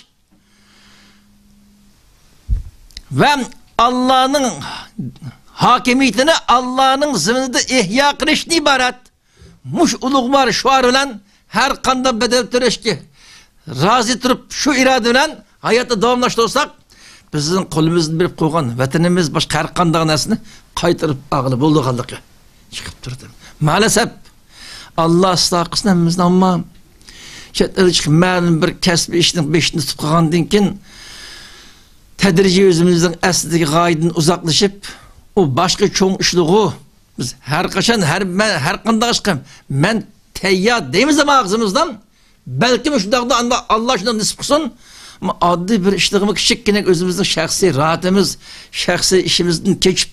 ۋە ئاللانىڭ ھاكىمىيىتىنى ئاللانىڭ زېمىنىدا ئىھيا قىلىشتىن ئىبارەت مۇشۇ ئۇلۇغۋار شوئار بىلەن ھەر قانداق بەدەل تۆلەشكە رازى تۇرۇپ، شۇ ئىرادە بىلەن ھاياتنى داۋاملاشتۇرساق، بىزنىڭ قولىمىزدىن بېرىپ قويغان ۋەتىنىمىز، باشقا ھەر قانداق نەرسىنى قايتۇرۇپ ئالغىلى بولىدىغانلىقى چىقىپ تۇردى. مائەلەسەپ، ئاللا ئىسلاھ قىلسۇن ھەممىمىزنى، ئەمما چەت ئەلگە چىقىپ مەلۇم بىر كەسپىي ئىشنىڭ بېشىنى تۇتۇپ قالغاندىن كېيىن، تەدرىجىي ئۆزىمىزنىڭ ئەسلىدىكى غايىدىن ئۇزاقلىشىپ، ئۇ باشقا چوڭ ئىشلىغۇ، بىز ھەر قاچان، ھەر، مەن، ھەر قانداق ئىشقا مەن تەييار دەيمىز ئەمما ئاغزىمىزدىن، بەلكىم شۇنداقتا ئاندا ئاللا شۇنداق نېسىپ قىلسۇن، ئاددىي بىر ئىشلىرىمىز، كىچىككىنە ئۆزىمىزنىڭ شەخسىي راھىتىمىز، شەخسىي ئىشىمىزدىن كېچىپ،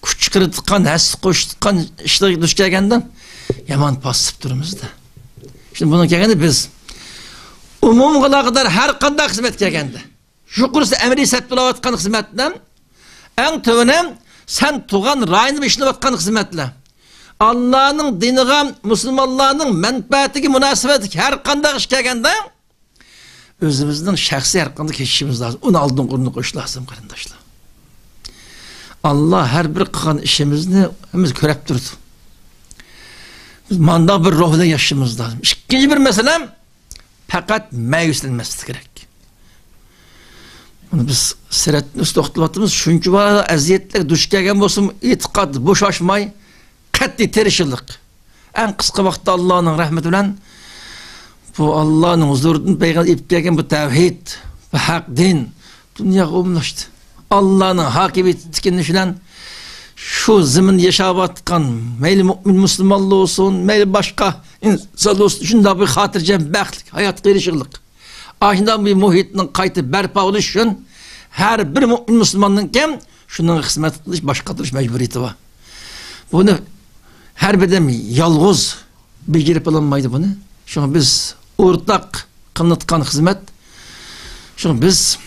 كۈچ چىقىرىدىغان، ھەسسە قوشىدىغان ئىشلارغا دۇچ كەلگەندە يامان پاسسىپ تۇرىمىز-دە. شۇڭا بۇنىڭ كەلگىنى بىز ئومۇمغا ئالاقىدار ھەر قانداق خىزمەت كەلگەندە، يۇقىرىسى ئەمەلىي سەپتە بولۇۋاتقان خىزمەتلەر، ئەڭ تۆۋىنى سەن تۇغان رايوندا ئىشلەۋاتقان خىزمەتلەر. ئاللانىڭ دىنىغا، مۇسۇلمانلارنىڭ مەنپەئەتىگە مۇناسىۋەتلىك ھەر قانداق ئىش كەلگەندە، ئۆزىمىزنىڭ شەخسىي ھەر قانداق كېچىشىمىز لازىم. ئۇنى ئالدىنقى ئورۇندا قويۇش لازىم، قېرىنداشلار. ئاللا ھەر بىر قىلغان ئىشىمىزنى ھەممىمىز كۆرۈپ تۇرىدۇ. بىز مانداق بىر روھ بىلەن ياشىشىمىز لازىم. ئىككىنچى بىر مەسىلە، پەقەت مەيۈسلەنمەسلىك كېرەك. بۇنى بىز سىرەتتىن ئۈستە توختىلىۋاتىمىز. شۇنچە بار ئەزىيەتلەرگە دۇچ كەلگەن بولسىمۇ، ئېتىقاد بوشاشماي، قەتئىي تىرىشچىلىق. ئەڭ قىسقا ۋاقىتتا ئاللانىڭ رەھمىتى بىلەن بۇ ئاللانىڭ ھۇزۇرىدىن پەيغەمبەر ئېلىپ كەلگەن بۇ تەۋھىد، بۇ ھەق دىن دۇنياغا ئومۇملاشتى. ئاللانىڭ ھاكىمىيىتى تىكلىنىشى بىلەن شۇ زېمىندا ياشاۋاتقان مەيلى مۆمىن مۇسۇلمانلار بولسۇن، مەيلى باشقا ئىنسانلار بولسۇن، شۇنداق بىر خاتىرجەم، بەختلىك ھاياتقا ئېرىشىشلىق. ئاشۇنداق بىر مۇھىتنىڭ قايتا بەرپا بولۇشى ئۈچۈن ھەر بىر مۆمىن مۇسۇلماننىڭكى شۇنىڭغا خىزمەت قىلىش، باش قاتۇرۇش مەجبۇرىيىتى بار. بۇنى ھەر بىردەم يالغۇز بېجىرىپ بولالمايدۇ بۇنى. شۇڭا بىز ئورتاق قىلىنىۋاتقان خىزمەت. شۇڭا بىز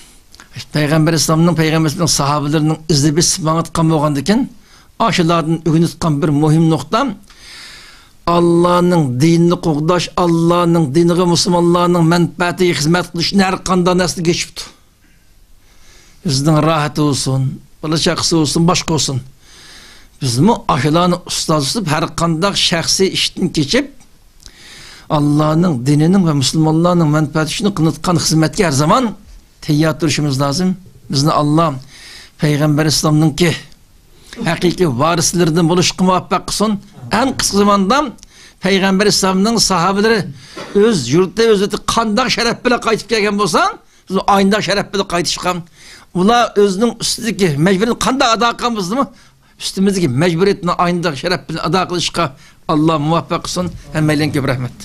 پەيغەمبەر ئەلەيھىسسالامنىڭ، پەيغەمبەر ئەلەيھىسسالامنىڭ ساھابىلىرىنىڭ ئىزىنى بېسىپ ماڭىۋاتقان بولغاندىكىن، ئاشۇلاردىن ئۆگىنىۋاتقان بىر مۇھىم نۇقتا، ئاللانىڭ دىنىنى قوغداش، ئاللانىڭ دىنىغا، مۇسۇلمانلارنىڭ مەنپەئەتىگە خىزمەت قىلىشتىن ھەر قانداق نەرسىدىن كېچىپتۇ. ئۆزىنىڭ راھىتى بولسۇن، بالا چاقىسى بولسۇن، باشقا بولسۇن. بىزمۇ ئاشۇلارنى ئۇستاز تۇتۇپ، ھەر قانداق شەخسىي ئىشتىن كېچىپ، ئاللانىڭ دىنىنىڭ ۋە مۇسۇلمانلارنىڭ مەنپەئەتى ئۈچۈن قىلىنىۋاتقان خىزمەتكە ھەر زامان تەييار تۇرۇشىمىز لازىم. بىزنى ئاللا پەيغەمبەر ئەلەيھىسسالامنىڭكى ھەقىقىي ۋارىسلىرىدىن بولۇشقا مۇۋەپپەق قىلسۇن. ئەڭ قىسقا زاماندا پەيغەمبەر ئەلەيھىسسالامنىڭ ساھابىلىرى ئۆز يۇرتى، ئۆز ۋەتىنى قانداق شەرەپ بىلەن قايتىپ كەلگەن بولسا، بىز ئاينداق شەرەپ بىلەن قايتىشقا، ئۇلار ئۆزىنىڭ ئۈستىدىكى مەجبۇرىيىتىنى قانداق ئادا قىلغان بولسىمۇ، ئۈستىمىزدىكى مەجبۇرىيەتنى ئاينداق شەرەپ بىلەن ئادا قىلىشقا ئاللا مۇۋەپپەق قىلسۇن. ھەممەيلەنگە كۆپ رەھمەت.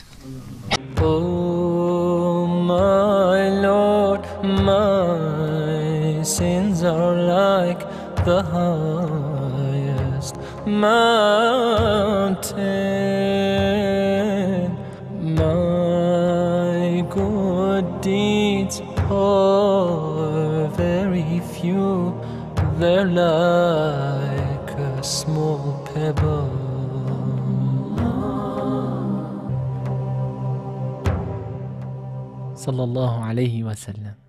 Oh my Lord, my sins are like the highest mountain. My good deeds are very few, they're like a small pebble. صلى الله عليه وسلم.